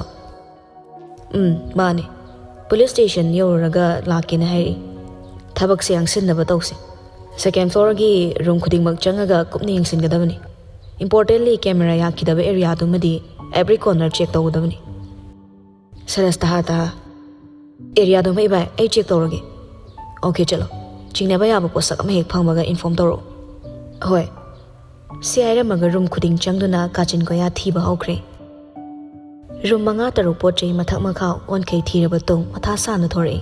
"ꯎꯝ, ꯃꯥꯅꯦ꯫ Police station ꯌꯧꯔꯨꯔꯒ ꯂꯥꯛꯀꯦꯅ ꯍꯥꯏꯔꯛꯏ꯫ ꯊꯕꯛꯁꯦ ꯌꯥꯡꯁꯤꯟꯅꯕ ꯇꯧꯁꯦ꯫ Second floor ꯒꯤ room ꯈꯨꯗꯤꯡꯃꯛ ꯆꯪꯉꯒ ꯀꯨꯞꯅ ꯌꯦꯡꯁꯤꯟꯒꯗꯕꯅꯤ꯫ Importantly, camera ꯌꯥꯈꯤꯗꯕ area ꯗꯨꯃꯗꯤ every corner check ꯇꯧꯒꯗꯕꯅꯤ꯫" ꯁꯔꯁ ꯇꯍꯥ ꯇꯍꯥ꯫ "Area ꯗꯨꯃ ꯏꯕꯥꯏ, ꯑꯩ check ꯇꯧꯔꯒꯦ꯫" "Okay, ꯆꯠꯂꯣ꯫ ꯆꯤꯡꯅꯕ ꯌꯥꯕ ꯄꯣꯠꯁꯛ ꯑꯃ ꯍꯦꯛ ꯐꯪꯕꯒ inform ꯇꯧꯔꯛꯑꯣ꯫" "ꯍꯣꯏ꯫" ꯁꯤ ꯍꯥꯏꯔꯝꯃꯒ room ꯈꯨꯗꯤꯡ ꯆꯪꯗꯨꯅ ꯀꯥꯆꯤꯟ ꯀꯣꯌꯥ ꯊꯤꯕ ꯍꯧꯈ꯭ꯔꯦ꯫ Room ꯃꯉꯥ ꯇꯔꯨꯛ ꯄꯣꯠ ꯆꯩ ꯃꯊꯛ ꯃꯈꯥ ꯑꯣꯟꯈꯩ ꯊꯤꯔꯕ ꯇꯨꯡ ꯃꯊꯥ ꯁꯥꯅ ꯊꯣꯔꯛꯏ꯫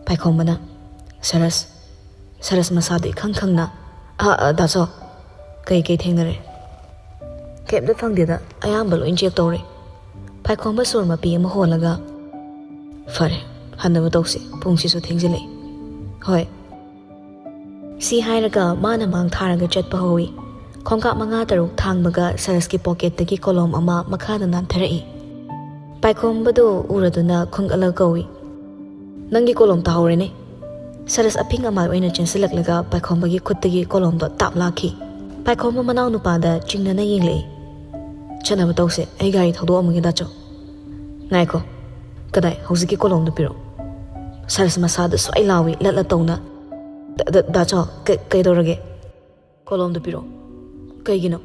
ꯄꯥꯏꯈꯣꯝꯕꯅ, "ꯁꯔꯁ꯫" ꯁꯔꯁ ꯃꯁꯥꯗꯨ ꯏꯈꯪ ꯈꯪꯅ, "ꯑ, ꯑ, ꯗꯥꯆꯧ, ꯀꯩ ꯀꯩ ꯊꯦꯡꯅꯔꯦ?" "ꯀꯩꯝꯇ ꯐꯪꯗꯦꯗ, ꯑꯌꯥꯝꯕ ꯂꯣꯏ check ꯇꯧꯔꯦ꯫" ꯄꯥꯏꯈꯣꯝꯕ ꯁꯣꯔ ꯃꯄꯤ ꯑꯃ ꯍꯣꯜꯂꯒ, "ꯐꯔꯦ, ꯍꯟꯅꯕ ꯇꯧꯁꯤ, ꯄꯨꯡꯁꯤꯁꯨ ꯊꯦꯡꯖꯤꯜꯂꯛꯏ꯫" "ꯍꯣꯏ꯫" ꯁꯤ ꯍꯥꯏꯔꯒ ꯃꯥꯅ ꯃꯥꯡ ꯊꯥꯔꯒ ꯆꯠꯄ ꯍꯧꯏ꯫ ꯈꯣꯡꯀꯥꯞ ꯃꯉꯥ ꯇꯔꯨꯛ ꯊꯥꯡꯕꯒ ꯁꯔꯁꯀꯤ pocket ꯇꯒꯤ ꯀꯣꯂꯣꯝ ꯑꯃ ꯃꯈꯥꯗ ꯅꯥꯟꯊꯔꯛꯏ꯫ ꯄꯥꯏꯈꯣꯝꯕꯗꯨ ꯎꯔꯗꯨꯅ ꯈꯨꯡꯒꯠꯂꯒ ꯀꯧꯏ, "ꯅꯪꯒꯤ ꯀꯣꯂꯣꯝ ꯇꯥꯍꯧꯔꯦꯅꯦ!" ꯁꯔꯁ ꯑꯐꯤꯡ ꯑꯃꯥꯏ ꯑꯣꯏꯅ ꯆꯦꯟꯁꯤꯜꯂꯛꯂꯒ ꯄꯥꯏꯈꯣꯝꯕꯒꯤ ꯈꯨꯠꯇꯒꯤ ꯀꯣꯂꯣꯝꯗꯣ ꯇꯥꯞ ꯂꯥꯛꯈꯤ꯫ ꯄꯥꯏꯈꯣꯝꯕ ꯃꯅꯥꯎ ꯅꯨꯄꯥꯗ ꯆꯤꯡꯅꯅ ꯌꯦꯡꯂꯛꯏ꯫ "ꯆꯠꯅꯕ ꯇꯧꯁꯦ, ꯑꯩ ꯒꯥꯔꯤ ꯊꯧꯗꯣꯛꯑꯝꯃꯒꯦ ꯗꯥꯆꯧ꯫" "ꯉꯥꯏꯈꯣ, ꯀꯗꯥꯏ? ꯍꯧꯖꯤꯛꯀꯤ ꯀꯣꯂꯣꯝꯗꯨ ꯄꯤꯔꯛꯑꯣ꯫" ꯁꯔꯁ ꯃꯁꯥꯗꯨ ꯁ꯭ꯋꯥꯏ ꯂꯥꯎꯏ, ꯂꯠꯂ ꯇꯧꯅ꯫ "ꯗ-, ꯗ-, ꯗꯥꯆꯧ, ꯀꯩ-, ꯀꯩꯗꯧꯔꯒꯦ?" "ꯀꯣꯂꯣꯝꯗꯨ ꯄꯤꯔꯛꯑꯣ꯫" "ꯀꯩꯒꯤꯅꯣ?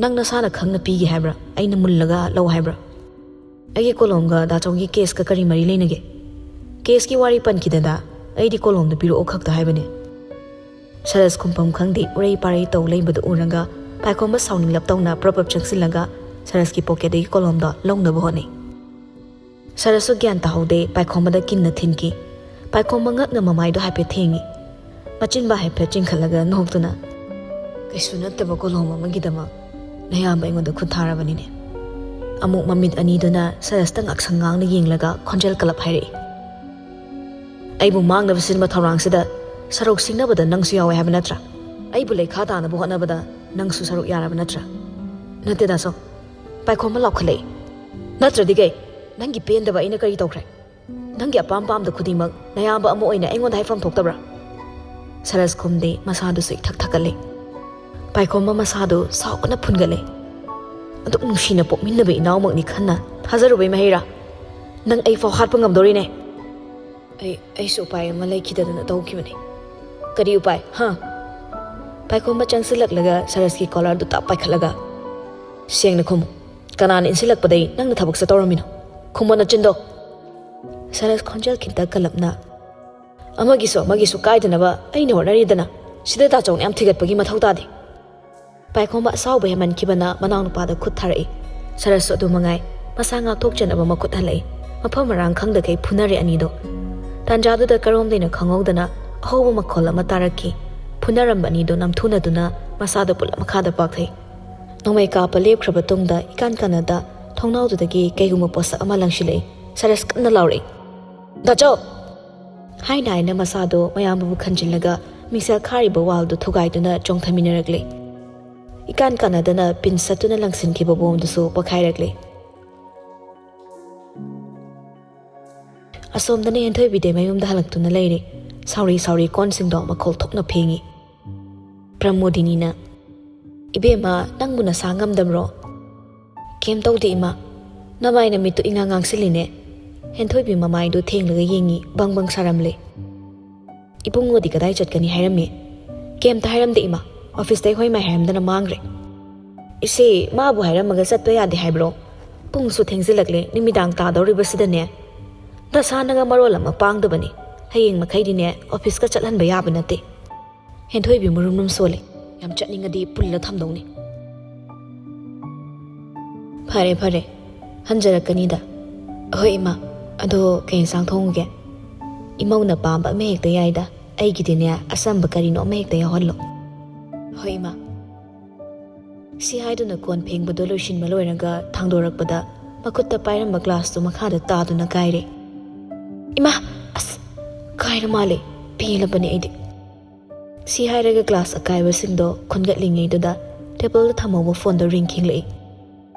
ꯅꯪ ꯅꯁꯥꯅ ꯈꯪꯅ ꯄꯤꯒꯦ ꯍꯥꯏꯕ꯭ꯔꯥ? ꯑꯩꯅ ꯃꯨꯜꯂꯒ ꯂꯧ ꯍꯥꯏꯕ꯭ꯔꯥ? ꯑꯩꯒꯤ ꯀꯣꯂꯣꯝꯒ ꯗꯥꯆꯧꯒꯤ case ꯀ ꯀꯔꯤ ꯃꯔꯤ ꯂꯩꯅꯒꯦ? Case ꯀꯤ ꯋꯥꯔꯤ ꯄꯟꯈꯤꯗꯅ ꯑꯩꯗꯤ ꯀꯣꯂꯣꯝꯗꯨ ꯄꯤꯔꯛꯑꯣ ꯈꯛꯇ ꯍꯥꯏꯕꯅꯦ꯫" ꯁꯔꯁ ꯈꯨꯝꯐꯝ ꯈꯪꯗꯦ, ꯎꯔꯩ ꯄꯥꯔꯩ ꯇꯧ ꯂꯩꯕꯗꯨ ꯎꯔꯒ ꯄꯥꯏꯈꯣꯝꯕ ꯁꯥꯎꯅꯤꯡꯂꯞ ꯇꯧꯅ ꯄ꯭ꯔꯞ ꯄ꯭ꯔꯞ ꯆꯪꯁꯤꯜꯂꯒ ꯁꯔꯁꯀꯤ ꯄꯣꯀꯦꯠꯇꯒꯤ ꯀꯣꯂꯣꯝꯗꯣ ꯂꯧꯅꯕ ꯍꯣꯠꯅꯩ꯫ ꯁꯔꯁꯁꯨ ꯒ꯭ꯌꯥꯟ ꯇꯥꯍꯧꯗꯦ, ꯄꯥꯏꯈꯣꯝꯕꯗ ꯀꯤꯟꯅ ꯊꯤꯟꯈꯤ꯫ ꯄꯥꯏꯈꯣꯝꯕ ꯉꯛꯅ ꯃꯃꯥꯏꯗꯣ ꯍꯥꯏꯐꯦꯠ ꯊꯦꯡꯉꯤ꯫ ꯃꯆꯤꯟꯕ ꯍꯥꯏꯐꯦꯠ ꯆꯤꯡꯈꯠꯂꯒ ꯅꯣꯛꯇꯨꯅ, "ꯀꯩꯁꯨ ꯅꯠꯇꯕ ꯀꯣꯂꯣꯝ ꯑꯃꯒꯤꯗꯃꯛ ꯅꯌꯥꯝꯕ ꯑꯩꯉꯣꯟꯗ ꯈꯨꯠ ꯊꯥꯔꯕꯅꯤꯅꯦ?" ꯑꯃꯨꯛ ꯃꯃꯤꯠ ꯑꯅꯤꯗꯨꯅ ꯁꯔꯁꯇ ꯉꯥꯛꯁꯪ ꯉꯥꯡꯅ ꯌꯦꯡꯂꯒ ꯈꯣꯟꯖꯦꯜ ꯀꯜꯂꯞ ꯍꯥꯏꯔꯛꯏ, "ꯑꯩꯕꯨ ꯃꯥꯡꯅꯕ ꯁꯤꯟꯕ ꯊꯧꯔꯥꯡꯁꯤꯗ ꯁꯔꯨꯛ ꯁꯤꯡꯅꯕꯗ ꯅꯪꯁꯨ ꯌꯥꯎꯋꯦ ꯍꯥꯏꯕ ꯅꯠꯇ꯭ꯔꯥ? ꯑꯩꯕꯨ ꯂꯩꯈꯥ ꯇꯥꯅꯕ ꯍꯣꯠꯅꯕꯗ ꯅꯪꯁꯨ ꯁꯔꯨꯛ ꯌꯥꯔꯕ ꯅꯠꯇ꯭ꯔꯥ?" "ꯅꯠꯇꯦ ꯗꯥꯁꯣ, ꯄꯥꯏꯈꯣꯝꯕ ꯂꯥꯎꯈꯠꯂꯛꯏ꯫ "ꯅꯠꯇ꯭ꯔꯗꯤ ꯀꯩ? ꯅꯪꯒꯤ ꯄꯦꯟꯗꯕ ꯑꯩꯅ ꯀꯔꯤ ꯇꯧꯈ꯭ꯔꯦ? ꯅꯪꯒꯤ ꯑꯄꯥꯝ ꯄꯥꯝꯗ ꯈꯨꯗꯤꯡꯃꯛ ꯅꯌꯥꯝꯕ ꯑꯃ ꯑꯣꯏꯅ ꯑꯩꯉꯣꯟꯗ ꯍꯥꯏꯐꯝ ꯊꯣꯛꯇꯕ꯭ꯔꯥ?" ꯁꯔꯁ ꯈꯨꯝꯗꯦ, ꯃꯁꯥꯗꯨꯁꯨ ꯏꯊꯛ ꯊꯛꯀꯠꯂꯦ꯫ ꯄꯥꯏꯈꯣꯝꯕ ꯃꯁꯥꯗꯨ ꯁꯥꯎꯕꯅ ꯐꯨꯟꯒꯠꯂꯦ꯫ "ꯑꯗꯨꯛ ꯅꯨꯡꯁꯤꯅ ꯄꯣꯛꯃꯤꯟꯅꯕ ꯏꯅꯥꯎꯃꯛꯅꯤ ꯈꯟꯅ ꯊꯥꯖꯔꯨꯕꯩ ꯃꯍꯩꯔꯥ? ꯅꯪ ꯑꯩ ꯐꯥꯎ ꯍꯥꯠꯄ ꯉꯝꯗꯣꯔꯤꯅꯦ?" "ꯑꯩ, ꯑꯩꯁꯨ ꯎꯄꯥꯏ ꯑꯃ ꯂꯩꯈꯤꯗꯗꯅ ꯇꯧꯈꯤꯕꯅꯤ꯫" "ꯀꯔꯤ ꯎꯄꯥꯏ, ꯍꯥ?" ꯄꯥꯏꯈꯣꯝꯕ ꯆꯪꯁꯤꯜꯂꯛꯂꯒ ꯁꯔꯁꯀꯤ ꯀꯣꯂꯔꯗꯨ ꯇꯞ ꯄꯥꯏꯈꯠꯂꯒ, "ꯁꯦꯡꯅ ꯈꯨꯝꯃꯨ꯫ ꯀꯅꯥꯅ ꯏꯟꯁꯤꯜꯂꯛꯄꯗꯩ ꯅꯪꯅ ꯊꯕꯛꯁꯦ ꯇꯧꯔꯝꯃꯤꯅꯣ? ꯈꯨꯝꯃꯣ ꯅꯆꯤꯟꯗꯣ!" ꯁꯔꯁ ꯈꯣꯟꯖꯦꯜ ꯈꯤꯇ ꯀꯜꯂꯞꯅ, "ꯑꯃꯒꯤꯁꯨ ꯑꯃꯒꯤꯁꯨ ꯀꯥꯏꯗꯅꯕ ꯑꯩꯅ ꯍꯣꯠꯅꯔꯤꯗꯅ, ꯁꯤꯗ ꯗꯥꯆꯧꯅ ꯌꯥꯝ ꯊꯤꯒꯠꯄꯒꯤ ꯃꯊꯧ ꯇꯥꯗꯦ꯫" ꯄꯥꯏꯈꯣꯝꯕ ꯑꯁꯥꯎꯕ ꯍꯦꯟꯃꯟꯈꯤꯕꯅ ꯃꯅꯥꯎꯅꯨꯄꯥꯗ ꯈꯨꯠ ꯊꯥꯔꯛꯏ꯫ ꯁꯔꯁꯁꯨ ꯑꯗꯨ ꯃꯉꯥꯏ, ꯃꯁꯥ ꯉꯥꯛꯊꯣꯛꯆꯅꯕ ꯃꯈꯨꯠ ꯍꯜꯂꯛꯏ꯫ ꯃꯐꯝ ꯃꯔꯥꯡ ꯈꯪꯗꯈꯩ ꯐꯨꯅꯔꯦ ꯑꯅꯤꯗꯣ꯫ ꯇꯥꯟꯖꯥꯗꯨꯗ ꯀꯔꯣꯝꯗꯩꯅꯣ ꯈꯪꯍꯧꯗꯅ ꯑꯍꯧꯕ ꯃꯈꯣꯜ ꯑꯃ ꯇꯥꯔꯛꯈꯤ꯫ ꯐꯨꯅꯔꯝꯕ ꯑꯅꯤꯗꯣ ꯅꯝꯊꯨꯅꯗꯨꯅ ꯃꯁꯥꯗꯣ ꯄꯨꯂꯞ ꯃꯈꯥꯗ ꯄꯥꯛꯊꯩ꯫ ꯅꯣꯡꯃꯩ ꯀꯥꯞꯄ ꯂꯦꯞꯈ꯭ꯔꯕ ꯇꯨꯡꯗ ꯏꯀꯥꯟ ꯀꯥꯟꯅꯗ ꯊꯣꯡꯅꯥꯎꯗꯨꯗꯒꯤ ꯀꯩꯒꯨꯝꯕ ꯄꯣꯠꯁꯛ ꯑꯃ ꯂꯪꯁꯤꯜꯂꯛꯏ꯫ ꯁꯔꯁ ꯀꯟꯅ ꯂꯥꯎꯔꯛꯏ, "ꯗꯥꯆꯧ!" ꯍꯥꯏꯅ ꯍꯥꯏꯅ ꯃꯁꯥꯗꯣ ꯃꯌꯥꯝꯕꯕꯨ ꯈꯟꯖꯤꯜꯂꯒ ꯃꯤꯡꯁꯦꯜ ꯈꯥꯔꯤꯕ ꯋꯥꯜꯗꯨ ꯊꯨꯒꯥꯏꯗꯨꯅ ꯆꯣꯡꯊꯃꯤꯟꯅꯔꯛꯂꯦ꯫ ꯏꯀꯥꯟ ꯀꯥꯟꯅꯗꯅ ꯄꯤꯟ ꯁꯠꯇꯨꯅ ꯂꯪꯁꯤꯟꯈꯤꯕ ꯕꯣꯝꯗꯨꯁꯨ ꯄꯣꯈꯥꯏꯔꯛꯂꯦ꯫ ꯑꯁꯣꯝꯗꯅ ꯍꯦꯟꯊꯣꯏꯕꯤꯗꯤ ꯃꯌꯨꯝꯗ ꯍꯜꯂꯛꯇꯨꯅ ꯂꯩꯔꯦ꯫ ꯁꯥꯎꯔꯤ ꯁꯥꯎꯔꯤ ꯀꯣꯟꯁꯤꯡꯗꯣ ꯃꯈꯣꯜ ꯊꯣꯛꯅ ꯐꯦꯡꯉꯤ꯫ ꯄ꯭ꯔꯃꯣꯗꯤꯅꯤꯅ, "ꯏꯕꯦꯝꯃ, ꯅꯪꯕꯨ ꯅꯁꯥ ꯉꯝꯗꯕ꯭ꯔꯣ?" "ꯀꯩꯝ ꯇꯧꯗꯦ ꯏꯃꯥ꯫ ꯅꯃꯥꯏ ꯅꯃꯤꯠꯇꯨ ꯏꯉꯥꯡ ꯉꯥꯡꯁꯤꯜꯂꯤꯅꯦ꯫" ꯍꯦꯟꯊꯣꯏꯕꯤ ꯃꯃꯥꯏꯗꯨ ꯊꯦꯡꯂꯒ ꯌꯦꯡꯉꯤ, ꯕꯪ ꯕꯪ ꯁꯥꯔꯝꯂꯦ꯫ "ꯏꯕꯨꯡꯉꯣꯗꯤ ꯀꯗꯥꯏ ꯆꯠꯀꯅꯤ ꯍꯥꯏꯔꯝꯃꯤ?" "ꯀꯩꯝꯇ ꯍꯥꯏꯔꯝꯗꯦ ꯏꯃꯥ, ꯑꯣꯐꯤꯁꯇꯩ ꯍꯣꯏ ꯃꯥꯏ ꯍꯥꯏꯔꯝꯗꯅ ꯃꯥꯡꯈ꯭ꯔꯦ꯫" "ꯏꯆꯦ, ꯃꯥꯕꯨ ꯍꯥꯏꯔꯝꯃꯒ ꯆꯠꯄ ꯌꯥꯗꯦ ꯍꯥꯏꯕ꯭ꯔꯣ? ꯄꯨꯡꯁꯨ ꯊꯦꯡꯖꯤꯜꯂꯛꯂꯦ, ꯅꯨꯃꯤꯗꯥꯡ ꯇꯥꯗꯧꯔꯤꯕꯁꯤꯗꯅꯦ꯫ ꯗꯁꯥꯅꯒ ꯃꯔꯣꯜ ꯑꯃ ꯄꯥꯡꯗꯕꯅꯤ꯫ ꯍꯌꯦꯡ ꯃꯈꯩꯗꯤꯅꯦ ꯑꯣꯐꯤꯁꯀ ꯆꯠꯍꯟꯕ ꯌꯥꯕ ꯅꯠꯇꯦ꯫" ꯍꯦꯟꯊꯣꯏꯕꯤ ꯃꯨꯔꯨꯝ ꯃꯨꯔꯨꯝ ꯁꯣꯜꯂꯤ꯫ "ꯌꯥꯝ ꯆꯠꯅꯤꯡꯉꯗꯤ ꯄꯨꯜꯂ ꯊꯝꯗꯧꯅꯤ꯫" "ꯐꯔꯦ ꯐꯔꯦ, ꯍꯟꯖꯔꯛꯀꯅꯤꯗ꯫ ꯍꯣꯏ ꯏꯃꯥ, ꯑꯗꯣ ꯀꯩ ꯏꯟꯁꯥꯡ ꯊꯣꯡꯉꯨꯒꯦ?" "ꯏꯃꯧꯅ ꯄꯥꯝꯕ ꯑꯃ ꯍꯦꯛꯇ ꯌꯥꯏꯗ, ꯑꯩꯒꯤꯗꯤꯅꯦ ꯑꯆꯝꯕ ꯀꯔꯤꯅꯣ ꯑꯃ ꯍꯦꯛꯇ ꯌꯥꯎꯍꯜꯂꯣ꯫" "ꯍꯣꯏ ꯏꯃꯥ꯫" ꯁꯤ ꯍꯥꯏꯗꯨꯅ ꯀꯣꯟ ꯐꯦꯡꯕꯗꯣ ꯂꯣꯏꯁꯤꯟꯕ ꯂꯣꯏꯔꯒ ꯊꯥꯡꯗꯣꯔꯛꯄꯗ ꯃꯈꯨꯠꯇ ꯄꯥꯏꯔꯝꯕ ꯒ꯭ꯂꯥꯁꯇꯨ ꯃꯈꯥꯗ ꯇꯥꯗꯨꯅ ꯀꯥꯏꯔꯦ꯫ "ꯏꯃꯥ! ꯑꯁ! ꯀꯥꯏꯔ ꯃꯥꯜꯂꯦ꯫ ꯄꯦꯜꯂꯕꯅꯦ ꯑꯩꯗꯤ꯫" ꯁꯤ ꯍꯥꯏꯔꯒ ꯒ꯭ꯂꯥꯁ ꯑꯀꯥꯏꯕꯁꯤꯡꯗꯣ ꯈꯨꯟꯒꯠꯂꯤꯉꯩꯗꯨꯗ ꯇꯦꯕꯜꯗ ꯊꯝꯍꯧꯕ ꯐꯣꯟꯗꯣ ꯔꯤꯡ ꯈꯤꯡꯂꯛꯏ꯫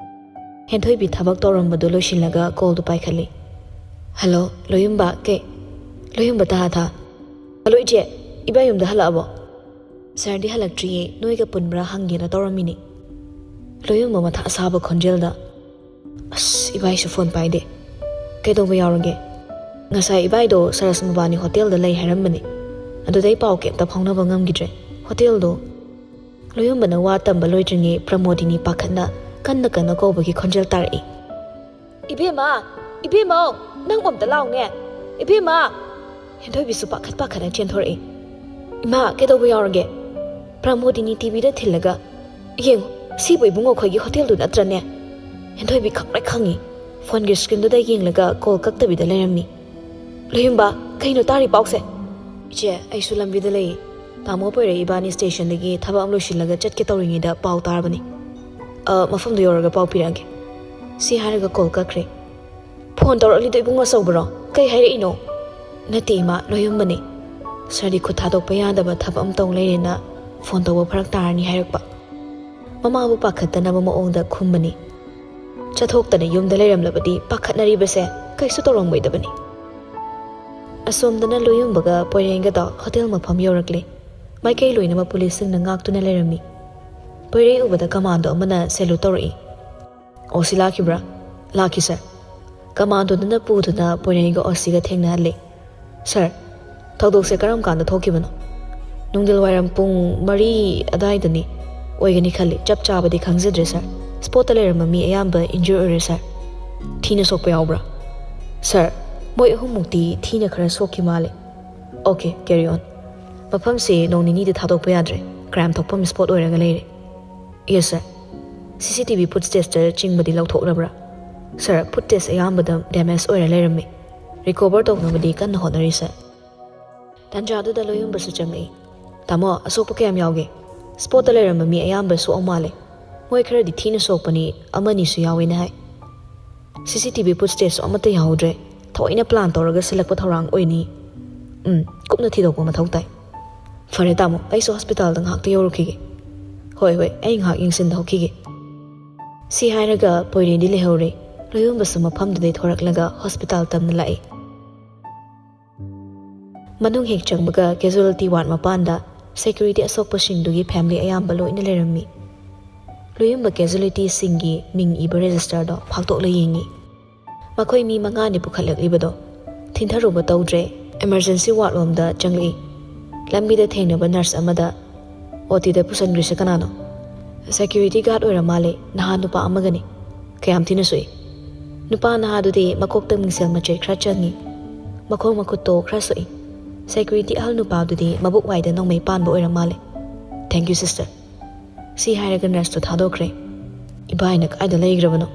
ꯍꯦꯟꯊꯣꯏꯕꯤ ꯊꯕꯛ ꯇꯧꯔꯝꯕꯗꯨ ꯂꯣꯏꯁꯤꯜꯂꯒ ꯀꯣꯜꯗꯨ ꯄꯥꯏꯈꯠꯂꯤ꯫ "ꯍꯜꯂꯣ, ꯂꯣꯌꯨꯝꯕ, ꯀꯩ? ꯂꯣꯌꯨꯝꯕ ꯇꯥ ꯊꯥ꯫ ꯍꯜꯂꯣ ꯏꯆꯦ, ꯏꯕꯥ ꯌꯨꯝꯗ ꯍꯜꯂꯛꯑꯕꯣ?" "ꯁꯥꯔꯗꯤ ꯍꯜꯂꯛꯇ꯭ꯔꯤꯌꯦ, ꯅꯣꯏꯒ ꯄꯨꯟꯕ꯭ꯔꯥ ꯍꯪꯒꯦꯅ ꯇꯧꯔꯝꯃꯤꯅꯤ꯫" ꯂꯣꯌꯨꯝꯕ ꯃꯊꯥ ꯁꯥꯕ ꯈꯣꯟꯖꯦꯜꯗ, "ꯑꯁ, ꯏꯕꯥꯏꯁꯨ ꯐꯣꯟ ꯄꯥꯏꯗꯦ꯫ ꯀꯩꯗꯧꯕ ꯌꯥꯎꯔꯒꯦ? ꯉꯁꯥꯏ ꯏꯕꯥꯏꯗꯣ ꯁꯔꯁ ꯃꯕꯥꯅꯤ ꯍꯣꯇꯦꯜꯗ ꯂꯩ ꯍꯥꯏꯔꯝꯕꯅꯤ꯫ ꯑꯗꯨꯗꯩ ꯄꯥꯎ ꯀꯩꯝꯇ ꯐꯥꯎꯅꯕ ꯉꯝꯈꯤꯗ꯭ꯔꯦ꯫ ꯍꯣꯇꯦꯜꯗꯣ꯫" ꯂꯣꯌꯨꯝꯕꯅ ꯋꯥ ꯇꯝꯕ ꯂꯣꯏꯗ꯭ꯔꯤꯉꯩ ꯄ꯭ꯔꯃꯣꯗꯤꯅꯤ ꯄꯥꯈꯠꯅ ꯀꯟꯅ ꯀꯟꯅ ꯀꯧꯕꯒꯤ ꯈꯣꯟꯖꯦꯜ ꯇꯥꯔꯛꯏ꯫ "ꯏꯕꯦꯝꯃ! ꯏꯕꯦꯝꯃꯧ! ꯅꯪ ꯑꯝꯇ ꯂꯥꯎꯅꯦ! ꯏꯕꯦꯝꯃ!" ꯍꯦꯟꯊꯣꯏꯕꯤꯁꯨ ꯄꯥꯈꯠ ꯄꯥꯈꯠꯅ ꯆꯦꯟꯊꯣꯔꯛꯏ꯫ "ꯏꯃꯥ, ꯀꯩꯗꯧꯕ ꯌꯥꯎꯔꯒꯦ? ꯄ꯭ꯔꯃꯣꯗꯤꯅꯤ ꯇꯤꯚꯤꯗ ꯊꯤꯜꯂꯒ, ꯌꯦꯡꯉꯨ, ꯁꯤꯕꯨ ꯏꯕꯨꯡꯉꯣ ꯈꯣꯏꯒꯤ ꯍꯣꯇꯦꯜꯗꯨ ꯅꯠꯇ꯭ꯔꯅꯦ?" ꯍꯦꯟꯊꯣꯏꯕꯤ ꯈꯪꯄ꯭ꯔꯦꯛ ꯈꯪꯉꯤ꯫ ꯐꯣꯟꯒꯤ ꯁ꯭ꯀ꯭ꯔꯤꯟꯗꯨꯗ ꯌꯦꯡꯂꯒ ꯀꯣꯜ ꯀꯛꯇꯕꯤꯗ ꯂꯩꯔꯝꯃꯤ꯫ "ꯂꯣꯌꯨꯝꯕ, ꯀꯩꯅꯣ ꯇꯥꯔꯤ ꯄꯥꯎꯁꯦ?" "ꯏꯆꯦ, ꯑꯩꯁꯨ ꯂꯝꯕꯤꯗ ꯂꯩꯌꯦ꯫ ꯇꯥꯃꯣ ꯄꯣꯏꯔꯩ ꯏꯕꯥꯅꯤ ꯁ꯭ꯇꯦꯁꯟꯗꯒꯤ ꯊꯕꯛ ꯑꯃ ꯂꯣꯏꯁꯤꯜꯂꯒ ꯆꯠꯀꯦ ꯇꯧꯔꯤꯉꯩꯗ ꯄꯥꯎ ꯇꯥꯔꯕꯅꯤ꯫ ꯑ, ꯃꯐꯝꯗꯨ ꯌꯧꯔꯒ ꯄꯥꯎ ꯄꯤꯔꯛꯑꯒꯦ꯫" ꯁꯤ ꯍꯥꯏꯔꯒ ꯀꯣꯜ ꯀꯛꯈ꯭ꯔꯦ꯫ "ꯐꯣꯟ ꯇꯧꯔꯛꯂꯤꯗꯣ ꯏꯕꯨꯡ ꯑꯆꯧꯕꯔꯣ? ꯀꯩ ꯍꯥꯏꯔꯛꯏꯅꯣ?" "ꯅꯠꯇꯦ ꯏꯃꯥ, ꯂꯣꯌꯨꯝꯕꯅꯦ꯫ ꯁꯥꯔꯗꯤ ꯈꯨꯠ ꯊꯥꯗꯣꯛꯄ ꯌꯥꯗꯕ ꯊꯕꯛ ꯑꯃ ꯇꯧ ꯂꯩꯔꯦꯅ ꯐꯣꯟ ꯇꯧꯕ ꯐꯔꯛ ꯇꯥꯔꯅꯤ ꯍꯥꯏꯔꯛꯄ꯫" ꯃꯃꯥꯕꯨ ꯄꯥꯈꯠꯇꯅꯕ ꯃꯑꯣꯡꯗ ꯈꯨꯝꯕꯅꯤ꯫ ꯆꯠꯊꯣꯛꯇꯅ ꯌꯨꯝꯗ ꯂꯩꯔꯝꯂꯕꯗꯤ ꯄꯥꯈꯠꯅꯔꯤꯕꯁꯦ ꯀꯩꯁꯨ ꯇꯧꯔꯝꯃꯣꯏꯗꯕꯅꯤ꯫ ꯑꯁꯣꯝꯗꯅ ꯂꯣꯌꯨꯝꯕꯒ ꯄꯣꯏꯔꯦꯡꯒꯗꯣ ꯍꯣꯇꯦꯜ ꯃꯐꯝ ꯌꯧꯔꯛꯂꯦ꯫ ꯃꯥꯏꯀꯩ ꯂꯣꯏꯅꯃꯛ ꯄꯨꯂꯤꯁꯁꯤꯡꯅ ꯉꯥꯛꯇꯨꯅ ꯂꯩꯔꯝꯃꯤ꯫ ꯄꯣꯏꯔꯩ ꯎꯕꯗ ꯀꯃꯥꯟꯗꯣ ꯑꯃꯅ ꯁꯦꯂꯨꯠ ꯇꯧꯔꯛꯏ꯫ "ꯑꯣ ꯁꯤ ꯂꯥꯛꯈꯤꯕ꯭ꯔꯥ?" "ꯂꯥꯛꯈꯤ ꯁꯥꯔ꯫" ꯀꯃꯥꯟꯗꯣꯗꯨꯅ ꯄꯨꯗꯨꯅ ꯄꯣꯏꯔꯩꯒ ꯑꯣꯁꯤꯒ ꯊꯦꯡꯅꯍꯜꯂꯦ꯫ "ꯁꯥꯔ, ꯊꯧꯗꯣꯛꯁꯦ ꯀꯔꯝ ꯀꯥꯟꯗ ꯊꯣꯛꯈꯤꯕꯅꯣ?" "ꯅꯨꯡꯊꯤꯜ ꯋꯥꯏꯔꯝ ꯄꯨꯡ ꯃꯔꯤ ꯑꯗꯨꯋꯥꯏꯗꯅꯤ꯫ ꯑꯣꯏꯒꯅꯤ ꯈꯜꯂꯤ, ꯆꯞ ꯆꯥꯕꯗꯤ ꯈꯪꯖꯗ꯭ꯔꯦ ꯁꯥꯔ꯫ ꯁ꯭ꯄꯣꯠꯇ ꯂꯩꯔꯝꯕ ꯃꯤ ꯑꯌꯥꯝꯕ ꯏꯟꯖꯨꯔ ꯑꯣꯏꯔꯦ ꯁꯥꯔ꯫" "ꯊꯤꯅ ꯁꯣꯛꯄ ꯌꯥꯎꯕ꯭ꯔꯥ?" "ꯁꯥꯔ, ꯃꯣꯏ ꯑꯍꯨꯝꯃꯨꯛꯇꯤ ꯊꯤꯅ ꯈꯔ ꯁꯣꯛꯈꯤ ꯃꯥꯜꯂꯦ꯫" "ꯑꯣꯀꯦ, ꯀꯦꯔꯤ ꯑꯣꯟ꯫ ꯃꯐꯝꯁꯤ ꯅꯣꯡ ꯅꯤꯅꯤꯗꯤ ꯊꯥꯗꯣꯛꯄ ꯌꯥꯗ꯭ꯔꯦ꯫ ꯀ꯭ꯔꯥꯏꯝ ꯊꯣꯛꯐꯝ ꯁ꯭ꯄꯣꯠ ꯑꯣꯏꯔꯒ ꯂꯩꯔꯦ꯫" "ꯌꯦꯁ ꯁꯥꯔ꯫" ꯁꯤ ꯁꯤ ꯇꯤ ꯚꯤ ꯐꯨꯠ ꯁ꯭ꯇꯦꯞꯁꯇ ꯆꯤꯡꯕꯗꯤ ꯂꯧꯊꯣꯛꯂꯕ꯭ꯔꯥ? ꯁꯥꯔ, ꯐꯨꯠ ꯁ꯭ꯇꯦꯞꯁ ꯑꯌꯥꯝꯕꯗ ꯗꯦꯃꯦꯖ ꯑꯣꯏꯔ ꯂꯩꯔꯝꯃꯤ꯫ ꯔꯤꯀꯣꯚꯔ ꯇꯧꯅꯕꯗꯤ ꯀꯟꯅ ꯍꯣꯠꯅꯔꯤ, ꯁꯥꯔ꯫ ꯇꯥꯟꯖꯥꯗꯨꯗ ꯂꯣꯌꯨꯝꯕꯁꯨ ꯆꯪꯂꯛꯏ꯫ "ꯇꯥꯃꯣ, ꯑꯁꯣꯛꯄ ꯀꯌꯥꯝ ꯌꯥꯎꯒꯦ? ꯁ꯭ꯄꯣꯠꯇ ꯂꯩꯔꯝꯕ ꯃꯤ ꯑꯌꯥꯝꯕ ꯁꯣꯛꯑ ꯃꯥꯜꯂꯦ꯫ ꯃꯣꯏ ꯈꯔꯗꯤ ꯊꯤꯅ ꯁꯣꯛꯄꯅꯤ, ꯑꯃꯅꯤꯁꯨ ꯌꯥꯎꯋꯦꯅ ꯍꯥꯏ꯫ ꯁꯤ ꯁꯤ ꯇꯤ ꯚꯤ ꯐꯨꯠ ꯁ꯭ꯇꯦꯞꯁꯨ ꯑꯃꯠꯇ ꯌꯥꯎꯍꯧꯗ꯭ꯔꯦ꯫ ꯊꯑꯣꯏꯅ ꯄ꯭ꯂꯥꯟ ꯇꯧꯔꯒ ꯁꯤꯜꯂꯛꯄ ꯊꯧꯔꯥꯡ ꯑꯣꯏꯅꯤ꯫ ꯎꯝ, ꯀꯨꯞꯅ ꯊꯤꯗꯣꯛꯄ ꯃꯊꯧ ꯇꯥꯏ꯫ ꯐꯔꯦ ꯇꯥꯃꯣ, ꯑꯩꯁꯨ ꯍꯣꯁꯄꯤꯇꯥꯜꯗ ꯉꯥꯏꯍꯥꯛꯇ ꯌꯧꯔꯨꯈꯤꯒꯦ꯫" "ꯍꯣꯏ, ꯍꯣꯏ, ꯑꯩ ꯉꯥꯏꯍꯥꯛ ꯌꯦꯡꯁꯤꯟꯍꯧꯈꯤꯒꯦ꯫" ꯁꯤ ꯍꯥꯏꯔꯒ ꯄꯣꯏꯔꯦꯟꯗꯤ ꯂꯩꯍꯧꯔꯦ꯫ ꯂꯣꯌꯨꯝꯕꯁꯨ ꯃꯐꯝꯗꯨꯗꯩ ꯊꯣꯔꯛꯂꯒ ꯍꯣꯁꯄꯤꯇꯥꯜ ꯇꯝꯅ ꯂꯥꯛꯏ꯫ ꯃꯅꯨꯡ ꯍꯦꯛ ꯆꯪꯕꯒ ꯀꯦꯖꯨꯋꯦꯜꯇꯤ ꯋꯥꯔꯗ ꯃꯄꯥꯟꯗ ꯁꯦꯀ꯭ꯌꯨꯔꯤꯇꯤ ꯑꯁꯣꯛꯄꯁꯤꯡꯗꯨꯒꯤ ꯐꯦꯃꯤꯂꯤ ꯑꯌꯥꯝꯕ ꯂꯣꯏꯅ ꯂꯩꯔꯝꯃꯤ꯫ ꯂꯣꯌꯨꯝꯕ ꯀꯦꯖꯨꯋꯦꯜꯇꯤꯁꯤꯡꯒꯤ ꯃꯤꯡ ꯏꯕ ꯔꯦꯖꯤꯁꯇꯔꯗꯣ ꯐꯥꯛꯇꯣꯛꯂ ꯌꯦꯡꯉꯤ꯫ ꯃꯈꯣꯏ ꯃꯤ ꯃꯉꯥꯅꯤ ꯄꯨꯈꯠꯂꯛꯂꯤꯕꯗꯣ ꯊꯤꯟꯊꯔꯨꯕ ꯇꯧꯗ꯭ꯔꯦ, ꯏꯃꯔꯖꯦꯟꯁꯤ ꯋꯥꯔꯗ ꯂꯣꯝꯗ ꯆꯪꯂꯛꯏ꯫ ꯂꯝꯕꯤꯗ ꯊꯦꯡꯅꯕ ꯅꯔꯁ ꯑꯃꯗ, "ꯑꯣ ꯇꯤꯗ ꯄꯨꯁꯟꯈ꯭ꯔꯤꯁꯦ ꯀꯅꯥꯅꯣ?" "ꯁꯦꯀ꯭ꯌꯨꯔꯤꯇꯤ ꯒꯥꯔꯗ ꯑꯣꯏꯔ ꯃꯥꯜꯂꯦ, ꯅꯍꯥ ꯅꯨꯄꯥ ꯑꯃꯒꯅꯤ꯫ ꯀꯌꯥꯝ ꯊꯤꯅ ꯁꯣꯛꯏ?" "ꯅꯨꯄꯥ ꯅꯍꯥꯗꯨꯗꯤ ꯃꯀꯣꯛꯇ ꯃꯤꯡꯁꯦꯜ ꯃꯆꯦꯠ ꯈꯔ ꯆꯪꯉꯤ, ꯃꯈꯣꯡ ꯃꯈꯨꯠꯇꯣ ꯈꯔ ꯁꯣꯛꯏ꯫ ꯁꯦꯀ꯭ꯌꯨꯔꯤꯇꯤ ꯑꯍꯜ ꯅꯨꯄꯥꯗꯨꯗꯤ ꯃꯕꯨꯛ ꯋꯥꯏꯗ ꯅꯣꯡꯃꯩ ꯄꯥꯟꯕ ꯑꯣꯏꯔ ꯃꯥꯜꯂꯦ꯫ Thank you, sister꯫" ꯁꯤ ꯍꯥꯏꯔꯒ ꯅꯔꯁꯇꯨ ꯊꯥꯗꯣꯛꯈ꯭ꯔꯦ꯫ "ꯏꯕꯥꯏꯅ ꯀꯥꯏꯗ ꯂꯩꯈ꯭ꯔꯕꯅꯣ?"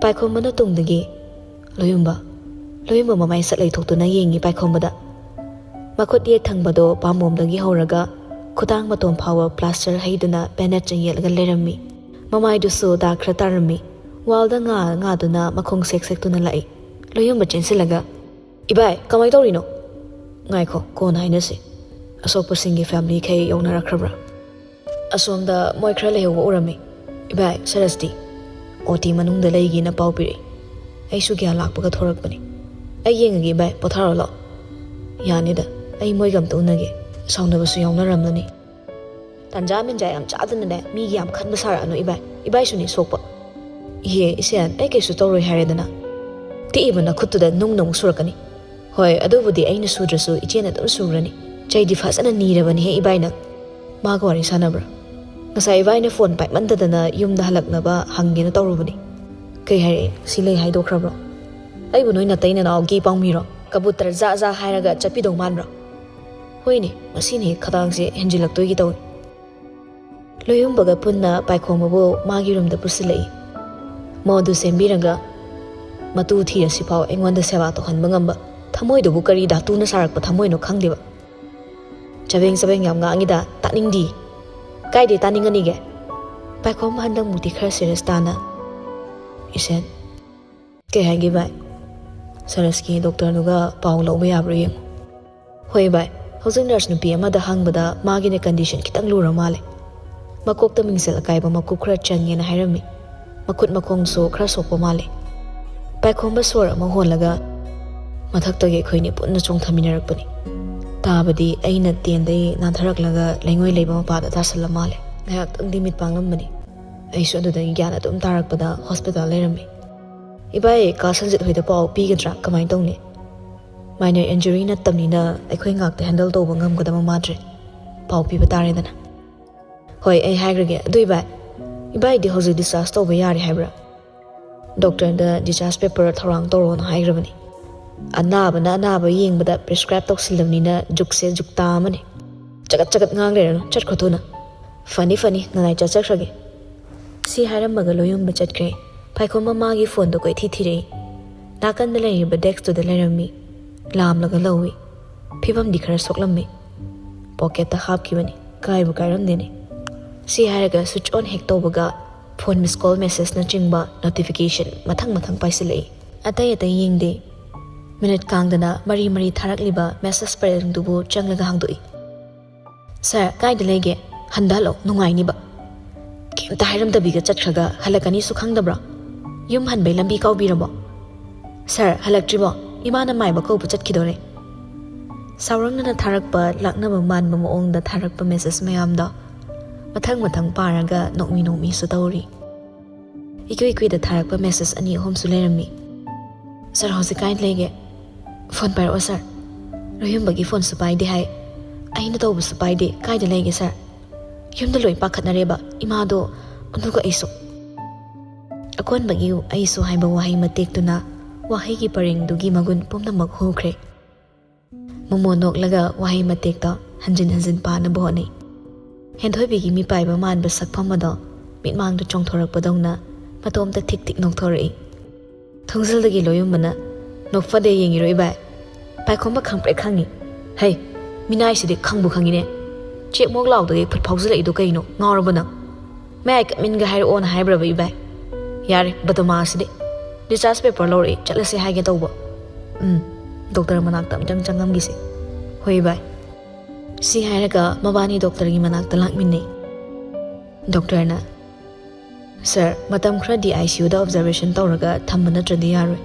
ꯄꯥꯏꯈꯣꯝꯕꯅ ꯇꯨꯡꯗꯒꯤ, "ꯂꯣꯌꯨꯝꯕ, ꯂꯣꯌꯨꯝꯕ" ꯃꯃꯥꯏ ꯁꯠ ꯂꯩꯊꯣꯛꯇꯨꯅ ꯌꯦꯡꯉꯤ ꯄꯥꯏꯈꯣꯝꯕꯗ꯫ ꯃꯈꯨꯠ ꯌꯦꯠ ꯊꯪꯕꯗꯣ ꯄꯥꯝꯕꯣꯝꯗꯒꯤ ꯍꯧꯔꯒ ꯈꯨꯗꯥꯡ ꯃꯇꯣꯟ ꯐꯥꯎꯕ ꯄ꯭ꯂꯥꯁꯇꯔ ꯍꯩꯗꯨꯅ ꯕꯦꯟꯗꯦꯖꯅ ꯌꯦꯠꯂꯒ ꯂꯩꯔꯝꯃꯤ꯫ ꯃꯃꯥꯏꯗꯨꯁꯨ ꯗꯥꯛ ꯈꯔ ꯇꯥꯔꯝꯃꯤ꯫ ꯋꯥꯜꯗ ꯉꯥ ꯉꯥꯗꯨꯅ ꯃꯈꯣꯡ ꯁꯦꯛ ꯁꯦꯛꯇꯨꯅ ꯂꯥꯛꯏ꯫ ꯂꯣꯌꯨꯝꯕ ꯆꯦꯟꯁꯤꯜꯂꯒ, "ꯏꯕꯥꯏ, ꯀꯃꯥꯏ ꯇꯧꯔꯤꯅꯣ?" "ꯉꯥꯏꯈꯣ, ꯀꯣꯟꯅ ꯍꯥꯏꯅꯁꯤ꯫ ꯑꯁꯣꯛꯄꯁꯤꯡꯒꯤ ꯐꯦꯃꯤꯂꯤꯈꯩ ꯌꯧꯅꯔꯛꯈ꯭ꯔꯕ꯭ꯔꯥ?" "ꯑꯁꯣꯝꯗ ꯃꯣꯏ ꯈꯔ ꯂꯩꯍꯧꯕ ꯎꯔꯝꯃꯤ꯫ ꯏꯕꯥꯏ, ꯁꯔꯁꯇꯤ?" "ꯑꯣ ꯇꯤ ꯃꯅꯨꯡꯗ ꯂꯩꯒꯦꯅ ꯄꯥꯎ ꯄꯤꯔꯛꯏ꯫ ꯑꯩꯁꯨ ꯒ꯭ꯌꯥꯟ ꯂꯥꯛꯄꯒ ꯊꯣꯔꯛꯄꯅꯤ꯫ ꯑꯩ ꯌꯦꯡꯉꯒꯦ ꯏꯕꯥꯏ, ꯄꯣꯊꯥꯔꯣ ꯂꯥꯛꯑꯣ꯫" "ꯌꯥꯅꯤꯗ, ꯑꯩ ꯃꯣꯏꯒ ꯑꯝꯇ ꯎꯅꯒꯦ꯫ ꯁꯥꯎꯅꯕꯁꯨ ꯌꯥꯎꯅꯔꯝꯂꯅꯤ꯫" "ꯇꯟꯖꯥ ꯃꯦꯟꯖꯥ ꯌꯥꯝ ꯆꯥꯗꯅꯅꯦ, ꯃꯤꯒꯤ ꯌꯥꯝ ꯈꯟꯕ ꯁꯥꯔꯛꯑꯅꯨ ꯏꯕꯥꯏ꯫ ꯏꯕꯥꯏꯁꯨꯅꯤ ꯁꯣꯛꯄ꯫" "ꯏꯍꯦ, ꯏꯁꯦꯟ, ꯑꯩ ꯀꯩꯁꯨ ꯇꯧꯔꯣꯏ ꯍꯥꯏꯔꯦꯗꯅ꯫ ꯇꯦꯛꯏꯕ ꯅꯈꯨꯠꯇꯨꯗ ꯅꯨꯡꯅ ꯑꯃꯨꯛ ꯁꯨꯔꯛꯀꯅꯤ꯫" "ꯍꯣꯏ, ꯑꯗꯨꯕꯨꯗꯤ ꯑꯩꯅ ꯁꯨꯗ꯭ꯔꯁꯨ ꯏꯆꯦꯅ ꯑꯗꯨꯝ ꯁꯨꯔꯅꯤ꯫ ꯆꯩꯗꯤ ꯐꯖꯅ ꯅꯤꯔꯕꯅꯤꯍꯦ ꯏꯕꯥꯏ ꯅꯪ꯫" "ꯃꯥꯒ ꯋꯥꯔꯤ ꯁꯥꯟꯅꯕ꯭ꯔꯥ?" "ꯉꯁꯥꯏ ꯏꯕꯥꯏꯅ ꯐꯣꯟ ꯄꯥꯏꯃꯟꯗꯗꯅ ꯌꯨꯝꯗ ꯍꯜꯂꯛꯅꯕ ꯍꯪꯒꯦꯅ ꯇꯧꯔꯨꯕꯅꯤ꯫" "ꯀꯩ ꯍꯥꯏꯔꯛꯑꯦ? ꯁꯤ ꯂꯩ ꯍꯥꯏꯗꯣꯛꯈ꯭ꯔꯕ꯭ꯔꯣ?" "ꯑꯩꯕꯨ ꯅꯣꯏ ꯅꯇꯩ ꯅꯅꯥꯎꯒꯤ ꯄꯥꯎꯃꯤꯔꯣ? ꯀꯕꯨꯇꯔ ꯖꯥ ꯖꯥ ꯍꯥꯏꯔꯒ ꯆꯠꯄꯤꯗꯧ ꯃꯥꯟꯕ꯭ꯔꯣ?" "ꯍꯣꯏꯅꯦ, ꯃꯁꯤꯅ ꯍꯦꯛ ꯈꯗꯥꯡꯁꯦ ꯍꯦꯟꯖꯤꯜꯂꯛꯇꯣꯏꯒꯤ ꯇꯧꯏ꯫" ꯂꯣꯌꯨꯝꯕꯒ ꯄꯨꯟꯅ ꯄꯥꯏꯈꯣꯝꯕꯕꯨ ꯃꯥꯒꯤ ꯔꯨꯝꯗ ꯄꯨꯁꯤꯜꯂꯛꯏ꯫ ꯃꯣꯗꯨ ꯁꯦꯝꯕꯤꯔꯒ ꯃꯇꯨ ꯊꯤꯔꯁꯤꯐꯥꯎ ꯑꯩꯉꯣꯟꯗ ꯁꯦꯕꯥ ꯇꯧꯍꯟꯕ ꯉꯝꯕ ꯊꯃꯣꯏꯗꯨꯕꯨ ꯀꯔꯤ ꯙꯥꯇꯨꯅ ꯁꯥꯔꯛꯄ ꯊꯃꯣꯏꯅꯣ ꯈꯪꯗꯦꯕ꯫ ꯆꯕꯦꯡ ꯆꯕꯦꯡ ꯌꯥꯝ ꯉꯥꯡꯉꯤꯗ, ꯇꯥꯅꯤꯡꯗꯤ꯫ ꯀꯥꯏꯗꯩ ꯇꯥꯅꯤꯡꯉꯅꯤꯒꯦ? ꯄꯥꯏꯈꯣꯝꯕ ꯍꯟꯗꯛ ꯃꯨꯛꯇꯤ ꯈꯔ ꯁꯤꯔꯤꯌꯁ ꯇꯥꯅ, "ꯏꯁꯦꯟ, ꯀꯩ ꯍꯥꯏꯒꯦ ꯚꯥꯏ? ꯁꯔꯁꯀꯤ ꯗꯣꯛꯇꯔꯗꯨꯒ ꯄꯥꯎ ꯂꯧꯕ ꯌꯥꯕ꯭ꯔꯥ ꯌꯦꯡꯉꯨ꯫" "ꯍꯣꯏ ꯚꯥꯏ, ꯍꯧꯖꯤꯛ ꯅꯔꯁ ꯅꯨꯄꯤ ꯑꯃꯗ ꯍꯪꯕꯗ ꯃꯥꯒꯤꯅ ꯀꯟꯗꯤꯁꯟ ꯈꯤꯇꯪ ꯂꯨꯔ ꯃꯥꯜꯂꯦ꯫ ꯃꯀꯣꯛꯇ ꯃꯤꯡꯁꯦꯜ ꯑꯀꯥꯏꯕ ꯃꯀꯨꯞ ꯈꯔ ꯆꯪꯉꯦꯅ ꯍꯥꯏꯔꯝꯃꯤ꯫ ꯃꯈꯨꯠ ꯃꯈꯣꯡꯁꯨ ꯈꯔ ꯁꯣꯛꯄ ꯃꯥꯜꯂꯦ꯫" ꯄꯥꯏꯈꯣꯝꯕ ꯁꯣꯔ ꯑꯃ ꯍꯣꯜꯂꯒ, "ꯃꯊꯛꯇꯒꯤ ꯑꯩꯈꯣꯏꯅꯤ ꯄꯨꯟꯅ ꯆꯣꯡꯊꯃꯤꯟꯅꯔꯛꯄꯅꯤ꯫" ꯇꯥꯕꯗꯤ ꯑꯩꯅ ꯇꯦꯟꯗꯩ ꯅꯥꯟꯊꯔꯛꯂꯒ ꯂꯩꯉꯣꯏ ꯂꯩꯕ ꯃꯄꯥꯗ ꯇꯥꯁꯜꯂ ꯃꯥꯜꯂꯦ꯫ ꯉꯥꯏꯍꯥꯛꯇꯪꯗꯤ ꯃꯤꯠ ꯄꯥꯡꯂꯝꯕꯅꯤ꯫ ꯑꯩꯁꯨ ꯑꯗꯨꯗꯒꯤ ꯒ꯭ꯌꯥꯟ ꯑꯗꯨꯝ ꯇꯥꯔꯛꯄꯗ ꯍꯣꯁꯄꯤꯇꯥꯜ ꯂꯩꯔꯝꯃꯤ꯫ "ꯏꯕꯥꯏ, ꯀꯥ ꯁꯟꯖꯤꯠ ꯍꯣꯏꯗ ꯄꯥꯎ ꯄꯤꯒꯗ꯭ꯔꯥ? ꯀꯃꯥꯏꯅ ꯇꯧꯅꯤ? ꯃꯥꯏꯅꯔ ꯏꯟꯖꯨꯔꯤ ꯅꯠꯇꯕꯅꯤꯅ ꯑꯩꯈꯣꯏ ꯉꯥꯛꯇ ꯍꯦꯟꯗꯜ ꯇꯧꯕ ꯉꯝꯒꯗꯕ ꯃꯥꯟꯗ꯭ꯔꯦ꯫ ꯄꯥꯎ ꯄꯤꯕ ꯇꯥꯔꯦꯗꯅ꯫" "ꯍꯣꯏ, ꯑꯩ ꯍꯥꯏꯈ꯭ꯔꯒꯦ꯫ ꯑꯗꯨ ꯏꯕꯥꯏ, ꯏꯕꯥꯏꯗꯤ ꯍꯧꯖꯤꯛ ꯗꯤꯁꯆꯥꯔꯖ ꯇꯧꯕ ꯌꯥꯔꯦ ꯍꯥꯏꯕ꯭ꯔꯥ?" "ꯗꯣꯛꯇꯔꯗ ꯗꯤꯁꯆꯥꯔꯖ ꯄꯦꯄꯔ ꯊꯧꯔꯥꯡ ꯇꯧꯔꯣꯅ ꯍꯥꯏꯈ꯭ꯔꯕꯅꯤ꯫ ꯑꯅꯥꯕꯅ ꯑꯅꯥꯕ ꯌꯦꯡꯕꯗ ꯄ꯭ꯔꯤꯁꯀ꯭ꯔꯥꯏꯕ ꯇꯧꯁꯤꯜꯂꯕꯅꯤꯅ ꯖꯨꯛꯁꯦ ꯖꯨꯛꯇꯥ ꯑꯃꯅꯤ꯫ ꯆꯒꯠ ꯆꯒꯠ ꯉꯥꯡ ꯂꯩꯔꯅꯨ, ꯆꯠꯈ꯭ꯔꯣ ꯊꯨꯅ꯫ ꯐꯅꯤ, ꯐꯅꯤ, ꯅꯅꯥꯏ ꯆꯠꯆꯈ꯭ꯔꯒꯦ꯫" ꯁꯤ ꯍꯥꯏꯔꯝꯃꯒ ꯂꯣꯌꯨꯝꯕ ꯆꯠꯈ꯭ꯔꯦ꯫ ꯄꯥꯏꯈꯣꯝꯕ ꯃꯥꯒꯤ ꯐꯣꯟꯗꯣ ꯀꯣꯏꯊꯤ ꯊꯤꯔꯛꯏ꯫ ꯅꯥꯀꯟꯗ ꯂꯩꯔꯤꯕ ꯗꯦꯛꯁꯇꯨꯗ ꯂꯩꯔꯝꯃꯤ꯫ ꯂꯥꯝꯂꯒ ꯂꯧꯏ꯫ ꯐꯤꯕꯝꯗꯤ ꯈꯔ ꯁꯣꯛꯂꯝꯃꯤ꯫ ꯄꯣꯀꯦꯠꯇ ꯍꯥꯞꯈꯤꯕꯅꯤ꯫ ꯀꯥꯏꯕꯨ ꯀꯥꯏꯔꯝꯗꯦꯅꯦ꯫ ꯁꯤ ꯍꯥꯏꯔꯒ ꯁ꯭ꯋꯤꯆ ꯑꯣꯟ ꯍꯦꯛ ꯇꯧꯕꯒ ꯐꯣꯟ ꯃꯤꯁ ꯀꯣꯜ, ꯃꯦꯁꯦꯖꯅꯆꯤꯡꯕ ꯅꯣꯇꯤꯐꯤꯀꯦꯁꯟ ꯃꯊꯪ ꯃꯊꯪ ꯄꯥꯏꯁꯤꯜꯂꯛꯏ꯫ ꯑꯇꯩ ꯑꯇꯩ ꯌꯦꯡꯗꯦ꯫ ꯃꯤꯅꯤꯠ ꯀꯥꯡꯗꯅ ꯃꯔꯤ ꯃꯔꯤ ꯊꯥꯔꯛꯂꯤꯕ ꯃꯦꯁꯦꯖ ꯄꯔꯦꯡꯗꯨꯕꯨ ꯆꯪꯂꯒ ꯍꯥꯡꯗꯣꯛꯏ꯫ "ꯁꯥꯔ, ꯀꯥꯏꯗ ꯂꯩꯒꯦ? ꯍꯟꯊꯍꯜꯂꯣ, ꯅꯨꯡꯉꯥꯏꯅꯤꯕ꯫ ꯀꯩꯝꯇ ꯍꯥꯏꯔꯝꯗꯕꯤꯒ ꯆꯠꯈ꯭ꯔꯒ ꯍꯜꯂꯛꯀꯅꯤꯁꯨ ꯈꯪꯗꯕ꯭ꯔꯣ? ꯌꯨꯝ ꯍꯟꯕꯩ ꯂꯝꯕꯤ ꯀꯥꯎꯕꯤꯔꯕꯣ? ꯁꯥꯔ, ꯍꯜꯂꯛꯇ꯭ꯔꯤꯕꯣ? ꯏꯃꯥꯅ ꯃꯥꯏꯕ ꯀꯧꯕ ꯆꯠꯈꯤꯗꯣꯔꯦ꯫" ꯁꯥꯎꯔꯛꯅꯅ ꯊꯥꯔꯛꯄ, ꯂꯥꯛꯅꯕ ꯃꯥꯟꯕ ꯃꯑꯣꯡꯗ ꯊꯥꯔꯛꯄ ꯃꯦꯁꯦꯖ ꯃꯌꯥꯝꯗꯣ ꯃꯊꯪ ꯃꯊꯪ ꯄꯥꯔꯒ ꯅꯣꯛꯃꯤ ꯅꯣꯛꯃꯤꯁꯨ ꯇꯧꯔꯤ꯫ ꯏꯀꯨꯏ ꯀꯨꯏꯗ ꯊꯥꯔꯛꯄ ꯃꯦꯁꯦꯖ ꯑꯅꯤ ꯑꯍꯨꯝꯁꯨ ꯂꯩꯔꯝꯃꯤ꯫ "ꯁꯥꯔ, ꯍꯧꯖꯤꯛ ꯀꯥꯏꯗ ꯂꯩꯒꯦ? ꯐꯣꯟ ꯄꯥꯏꯔꯛꯑꯣ ꯁꯥꯔ꯫ ꯂꯣꯌꯨꯝꯕꯒꯤ ꯐꯣꯟꯁꯨ ꯄꯥꯏꯗꯦ ꯍꯥꯏ, ꯑꯩꯅ ꯇꯧꯕꯁꯨ ꯄꯥꯏꯗꯦ꯫ ꯀꯥꯏꯗ ꯂꯩꯒꯦ ꯁꯥꯔ? ꯌꯨꯝꯗ ꯂꯣꯏ ꯄꯥꯈꯠꯅꯔꯦꯕ, ꯏꯃꯥꯗꯣ, ꯑꯗꯨꯒ ꯑꯩꯁꯨ꯫" ꯑꯀꯣꯟꯕꯒꯤ "ꯑꯩꯁꯨ" ꯍꯥꯏꯕ ꯋꯥꯍꯩ ꯃꯇꯦꯛꯇꯨꯅ ꯋꯥꯍꯩꯒꯤ ꯄꯔꯦꯡꯗꯨꯒꯤ ꯃꯒꯨꯟ ꯄꯨꯝꯅꯃꯛ ꯍꯨꯈ꯭ꯔꯦ꯫ ꯃꯣꯃꯣ ꯅꯣꯛꯂꯒ ꯋꯥꯍꯩ ꯃꯇꯦꯛꯇꯣ ꯍꯟꯖꯤꯟ ꯍꯟꯖꯤꯟ ꯄꯥꯅꯕ ꯍꯣꯠꯅꯩ꯫ ꯍꯦꯟꯊꯣꯏꯕꯤꯒꯤ ꯃꯤꯄꯥꯏꯕ ꯃꯥꯟꯕ ꯁꯛꯐꯝ ꯑꯗꯣ ꯃꯤꯠꯃꯥꯡꯗ ꯆꯣꯡꯊꯣꯔꯛꯄꯗꯧꯅ ꯃꯇꯣꯝꯇ ꯊꯤꯛ ꯊꯤꯛ ꯅꯣꯛꯊꯣꯔꯛꯏ꯫ ꯊꯣꯡꯖꯤꯜꯗꯒꯤ ꯂꯣꯌꯨꯝꯕꯅ, "ꯅꯣꯛꯐꯗꯦ ꯌꯦꯡꯉꯤꯔꯣ ꯏꯕꯥꯏ? ꯄꯥꯏꯈꯣꯝꯕ ꯈꯪꯄ꯭ꯔꯦꯛ ꯈꯪꯉꯤ꯫ ꯍꯩ, ꯃꯤꯅꯥꯏꯁꯤꯗꯤ ꯈꯪꯕꯨ ꯈꯪꯉꯤꯅꯦ꯫ ꯆꯦꯛꯃꯣꯛ ꯂꯥꯎꯗꯒꯤ ꯐꯨꯠ ꯐꯥꯎꯖꯤꯜꯂꯛꯏꯗꯣ ꯀꯩꯅꯣ? ꯉꯥꯎꯔꯕ ꯅꯪ? ꯃꯌꯥꯏ ꯀꯠꯃꯤꯟꯒ ꯍꯥꯏꯔꯛꯑꯣꯅ ꯍꯥꯏꯕ꯭ꯔꯕ ꯏꯕꯥꯏ? ꯌꯥꯔꯦ, ꯕꯗꯃꯥꯁꯤꯗꯤ꯫ ꯗꯤꯁꯆꯥꯔꯖ ꯄꯦꯄꯔ ꯂꯧꯔꯛꯑꯦ, ꯆꯠꯂꯁꯦ ꯍꯥꯏꯒꯦ ꯇꯧꯕ꯫ ꯎꯝ, ꯗꯣꯛꯇꯔ ꯃꯅꯥꯛꯇ ꯑꯝꯇꯪ ꯆꯪꯉꯝꯈꯤꯁꯦ꯫ ꯍꯣꯏ ꯏꯕꯥꯏ꯫" ꯁꯤ ꯍꯥꯏꯔꯒ ꯃꯕꯥꯅꯤ ꯗꯣꯛꯇꯔꯒꯤ ꯃꯅꯥꯛꯇ ꯂꯥꯛꯃꯤꯟꯅꯩ꯫ ꯗꯣꯛꯇꯔꯅ, "ꯁꯥꯔ, ꯃꯇꯝ ꯈꯔꯗꯤ ꯑꯥꯏ ꯁꯤ ꯌꯨꯗ ꯑꯣꯕꯖꯔꯕꯦꯁꯟ ꯇꯧꯔꯒ ꯊꯝꯕ ꯅꯠꯇ꯭ꯔꯗꯤ ꯌꯥꯔꯣꯏ꯫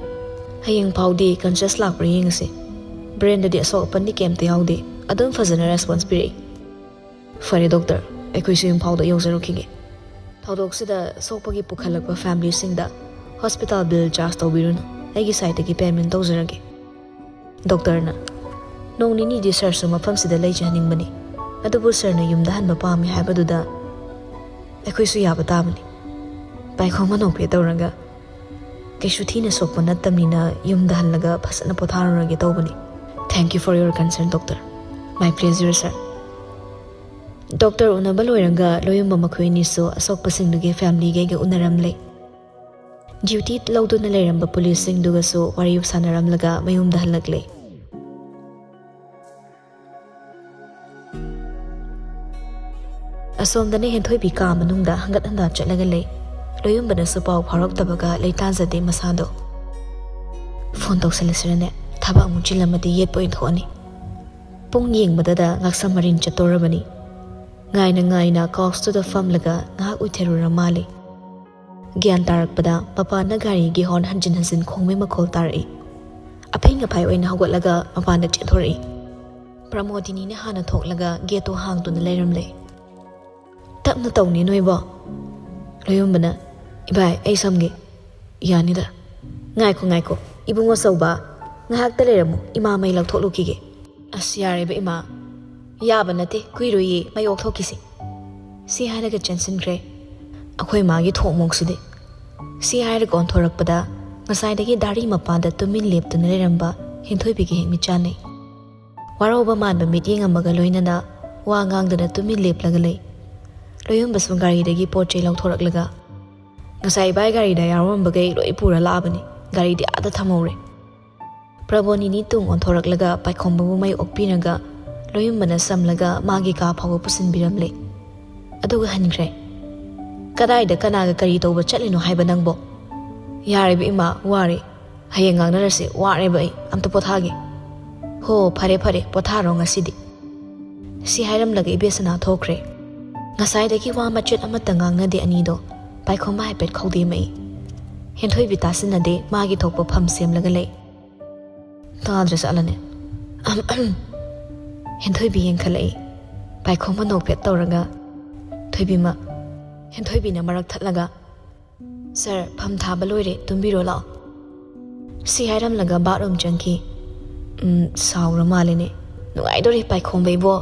ꯍꯌꯦꯡ ꯐꯥꯎꯗꯤ ꯀꯟꯁꯤꯌꯁ ꯂꯥꯛꯄ꯭ꯔꯥ ꯌꯦꯡꯉꯁꯤ꯫ ꯕ꯭ꯔꯦꯟꯗꯗꯤ ꯑꯁꯣꯛ ꯑꯄꯟꯗꯤ ꯀꯩꯝꯇ ꯌꯥꯎꯗꯦ꯫ ꯑꯗꯨꯝ ꯐꯖꯅ ꯔꯦꯁꯄꯣꯟꯁ ꯄꯤꯔꯛꯏ꯫" "ꯐꯔꯦ ꯗꯣꯛꯇꯔ, ꯑꯩꯈꯣꯏꯁꯨ ꯏꯝꯐꯥꯜꯗ ꯌꯧꯖꯔꯨꯈꯤꯒꯦ꯫" ꯊꯧꯗꯣꯛꯁꯤꯗ ꯁꯣꯛꯄꯒꯤ ꯄꯨꯈꯠꯂꯛꯄ ꯐꯦꯃꯤꯂꯤꯁꯤꯡꯗ ꯍꯣꯁꯄꯤꯇꯥꯜ ꯕꯤꯜ ꯆꯥꯔꯖ ꯇꯧꯕꯤꯔꯨꯅꯨ, ꯑꯩꯒꯤ ꯁꯥꯏꯠꯇꯒꯤ ꯄꯦꯃꯦꯟ ꯇꯧꯖꯔꯒꯦ꯫ ꯗꯣꯛꯇꯔꯅ, "ꯅꯣꯡ ꯅꯤꯅꯤꯗꯤ ꯁꯥꯔꯁꯨ ꯃꯐꯝꯁꯤꯗ ꯂꯩꯖꯍꯟꯅꯤꯡꯕꯅꯤ, ꯑꯗꯨꯕꯨ ꯁꯥꯔꯅ ꯌꯨꯝꯗ ꯍꯟꯕ ꯄꯥꯝꯃꯤ ꯍꯥꯏꯕꯗꯨꯗ ꯑꯩꯈꯣꯏꯁꯨ ꯌꯥꯕ ꯇꯥꯕꯅꯤ꯫" ꯄꯥꯏꯈꯣꯝꯕ ꯅꯣꯛꯐꯦ ꯇꯧꯔꯒ, "ꯀꯩꯁꯨ ꯊꯤꯅ ꯁꯣꯛꯄ ꯅꯠꯇꯕꯅꯤꯅ ꯌꯨꯝꯗ ꯍꯜꯂꯒ ꯐꯖꯅ ꯄꯣꯊꯥꯔꯨꯔꯒꯦ ꯇꯧꯕꯅꯤ꯫ Thank you for your concern, doctor꯫ My pleasure, sir꯫" Doctor ꯎꯅꯕ ꯂꯣꯏꯔꯒ ꯂꯣꯌꯨꯝꯕ ꯃꯈꯣꯏ ꯑꯅꯤꯁꯨ ꯑꯁꯣꯛꯄꯁꯤꯡꯗꯨꯒꯤ ꯐꯦꯃꯤꯂꯤꯒꯩꯒ ꯎꯅꯔꯝꯂꯦ꯫ ꯗ꯭ꯌꯨꯇꯤ ꯂꯧꯗꯨꯅ ꯂꯩꯔꯝꯕ ꯄꯨꯂꯤꯁꯁꯤꯡꯗꯨꯒꯁꯨ ꯋꯥꯔꯤ ꯁꯥꯟꯅꯔꯝꯂꯒ ꯃꯌꯨꯝꯗ ꯍꯜꯂꯛꯂꯦ꯫ ꯑꯁꯣꯝꯗꯅ ꯍꯦꯟꯊꯣꯏꯕꯤ ꯀꯥ ꯃꯅꯨꯡꯗ ꯍꯪꯒꯠ ꯍꯟꯗ ꯆꯠꯂꯒ ꯂꯩ꯫ ꯂꯣꯌꯨꯝꯕꯅꯁꯨ ꯄꯥꯎ ꯐꯥꯎꯔꯛꯇꯕꯒ ꯂꯩꯇꯥꯖꯗꯦ ꯃꯁꯥꯗꯣ꯫ "ꯐꯣꯟ ꯇꯧꯁꯜꯂꯁꯤꯔꯅꯦ? ꯊꯕꯛ ꯑꯃꯨꯛ ꯆꯤꯜꯂꯝꯃꯗꯤ ꯌꯦꯠꯄ ꯑꯣꯏꯅ ꯊꯣꯛꯑꯅꯤ꯫" ꯄꯨꯡ ꯌꯦꯡꯕꯗꯗ ꯉꯥꯛꯁꯝ ꯃꯔꯤꯟ ꯆꯠꯇꯣꯔꯕꯅꯤ꯫ ꯉꯥꯏꯅ ꯉꯥꯏꯅ ꯀꯥꯎꯁꯇꯨꯗ ꯐꯝꯂꯒ ꯉꯥꯏꯍꯥꯛ ꯎꯏꯊꯔꯨꯔ ꯃꯥꯜꯂꯤ꯫ ꯒ꯭ꯌꯥꯟ ꯇꯥꯔꯛꯄꯗ ꯃꯄꯥꯟꯗ ꯒꯥꯔꯤꯒꯤ ꯍꯣꯔꯟ ꯍꯟꯖꯤꯟ ꯍꯟꯖꯤꯟ ꯈꯣꯡꯕꯩ ꯃꯈꯣꯜ ꯇꯥꯔꯛꯏ꯫ ꯑꯐꯤꯡ ꯑꯐꯥꯏ ꯑꯣꯏꯅ ꯍꯧꯒꯠꯂꯒ ꯃꯄꯥꯟꯗ ꯆꯦꯟꯊꯣꯔꯛꯏ꯫ ꯄ꯭ꯔꯃꯣꯗꯤꯅꯤꯅ ꯍꯥꯟꯅ ꯊꯣꯛꯂꯒ ꯒꯦꯠꯇꯨ ꯍꯥꯡꯗꯨꯅ ꯂꯩꯔꯝꯂꯦ꯫ "ꯇꯞꯅ ꯇꯧꯅꯦ ꯅꯣꯏꯕꯣ꯫" ꯂꯣꯌꯨꯝꯕꯅ, "ꯏꯕꯥꯏ, ꯑꯩ ꯁꯝꯒꯦ꯫" "ꯌꯥꯅꯤꯗ꯫" "ꯉꯥꯏꯈꯣ, ꯉꯥꯏꯈꯣ, ꯏꯕꯨꯡꯉꯣ ꯆꯧꯕ, ꯉꯥꯏꯍꯥꯛꯇ ꯂꯩꯔꯝꯃꯨ, ꯏꯃꯥ ꯃꯩ ꯂꯧꯊꯣꯛꯂꯨꯈꯤꯒꯦ꯫" "ꯑꯁ, ꯌꯥꯔꯦꯕ ꯏꯃꯥ, ꯌꯥꯕ ꯅꯠꯇꯦ, ꯀꯨꯏꯔꯣꯏꯌꯦ ꯃꯩ ꯑꯣꯛꯊꯣꯛꯈꯤꯁꯤ꯫" ꯁꯤ ꯍꯥꯏꯔꯒ ꯆꯦꯟꯁꯤꯟꯈ꯭ꯔꯦ꯫ ꯑꯩꯈꯣꯏ ꯃꯥꯒꯤ ꯊꯣꯛꯃꯣꯛꯁꯤꯗꯤ꯫ ꯁꯤ ꯍꯥꯏꯔꯒ ꯑꯣꯟꯊꯣꯔꯛꯄꯗ ꯉꯁꯥꯏꯗꯒꯤ ꯗꯥꯔꯤ ꯃꯄꯥꯟꯗ ꯇꯨꯃꯤꯟ ꯂꯦꯞꯇꯨꯅ ꯂꯩꯔꯝꯕ ꯍꯦꯟꯊꯣꯏꯕꯤꯒ ꯍꯦꯛ ꯃꯤꯠꯆꯥꯟꯅꯩ꯫ ꯋꯥꯔꯧꯕ ꯃꯥꯟꯕ ꯃꯤꯠꯌꯦꯡ ꯑꯃꯒ ꯂꯣꯏꯅꯅ ꯋꯥ ꯉꯥꯡꯗꯅ ꯇꯨꯃꯤꯟ ꯂꯦꯞꯂꯒ ꯂꯩ꯫ ꯂꯣꯌꯨꯝꯕꯁꯨ ꯒꯥꯔꯤꯗꯒꯤ ꯄꯣꯠ ꯆꯩ ꯂꯧꯊꯣꯔꯛꯂꯒ, "ꯉꯁꯥꯏ ꯏꯕꯥꯏ ꯒꯥꯔꯤꯗ ꯌꯥꯎꯔꯝꯕꯈꯩ ꯂꯣꯏ ꯄꯨꯔ ꯂꯥꯛꯑꯕꯅꯤ, ꯒꯥꯔꯤꯗꯤ ꯑꯥꯗ ꯊꯝꯍꯧꯔꯦ"꯫ ꯄ꯭ꯔꯕꯣꯅꯤꯅꯤ ꯇꯨꯡ ꯑꯣꯟꯊꯣꯔꯛꯂꯒ ꯄꯥꯏꯈꯣꯝꯕꯕꯨ ꯃꯥꯏ ꯑꯣꯛꯄꯤꯔꯒ ꯂꯣꯌꯨꯝꯕꯅ ꯁꯝꯂꯒ ꯃꯥꯒꯤ ꯀꯥ ꯐꯥꯎꯕ ꯄꯨꯁꯤꯟꯕꯤꯔꯝꯂꯦ꯫ ꯑꯗꯨꯒ ꯍꯟꯈ꯭ꯔꯦ꯫ "ꯀꯗꯥꯏꯗ ꯀꯅꯥꯒ ꯀꯔꯤ ꯇꯧꯕ ꯆꯠꯂꯤꯅꯣ ꯍꯥꯏꯕ ꯅꯪꯕꯣ?" "ꯌꯥꯔꯦꯕ ꯏꯃꯥ, ꯋꯥꯔꯦ꯫ ꯍꯌꯦꯡ ꯉꯥꯡꯅꯔꯁꯤ, ꯋꯥꯔꯦꯕ ꯑꯩ꯫ ꯑꯝꯇ ꯄꯣꯊꯥꯒꯦ"꯫ "ꯍꯣ, ꯐꯔꯦ ꯐꯔꯦ, ꯄꯣꯊꯥꯔꯣ ꯉꯁꯤꯗꯤ"꯫ ꯁꯤ ꯍꯥꯏꯔꯝꯂꯒ ꯏꯕꯦꯁꯅꯥ ꯊꯣꯛꯈ꯭ꯔꯦ꯫ ꯉꯁꯥꯏꯗꯒꯤ ꯋꯥ ꯃꯆꯦꯠ ꯑꯃꯠꯇ ꯉꯥꯡꯅꯗꯦ ꯑꯅꯤꯗꯣ꯫ ꯄꯥꯏꯈꯣꯝꯕ ꯍꯥꯏꯐꯦꯠ ꯈꯧꯗꯦꯝꯃꯛꯏ꯫ ꯍꯦꯟꯊꯣꯏꯕꯤ ꯇꯥꯁꯤꯟꯅꯗꯦ, ꯃꯥꯒꯤ ꯊꯣꯛꯄ ꯐꯝ ꯁꯦꯝꯂꯒ ꯂꯩ꯫ ꯇꯥꯗ꯭ꯔ ꯖꯥꯠꯂꯅꯦ? ꯑꯍꯝ, ꯑꯍꯝ꯫ ꯍꯦꯟꯊꯣꯏꯕꯤ ꯌꯦꯡꯈꯠꯂꯛꯏ꯫ ꯄꯥꯏꯈꯣꯝꯕ ꯅꯣꯛꯐꯦꯠ ꯇꯧꯔꯒ, "ꯊꯣꯏꯕꯤꯃ"꯫ ꯍꯦꯟꯊꯣꯏꯕꯤꯅ ꯃꯔꯛ ꯊꯠꯂꯒ, "ꯁꯥꯔ, ꯐꯝ ꯊꯥꯕ ꯂꯣꯏꯔꯦ, ꯇꯨꯝꯕꯤꯔꯣ ꯂꯥꯛꯑꯣ"꯫ ꯁꯤ ꯍꯥꯏꯔꯝꯂꯒ ꯕꯥꯠꯔꯨꯝ ꯆꯪꯈꯤ꯫ "ꯎꯝ, ꯁꯥꯎꯔ ꯃꯥꯜꯂꯦꯅꯦ꯫ ꯅꯨꯡꯉꯥꯏꯗꯣꯔꯤ ꯄꯥꯏꯈꯣꯝꯕ ꯏꯕꯣ"꯫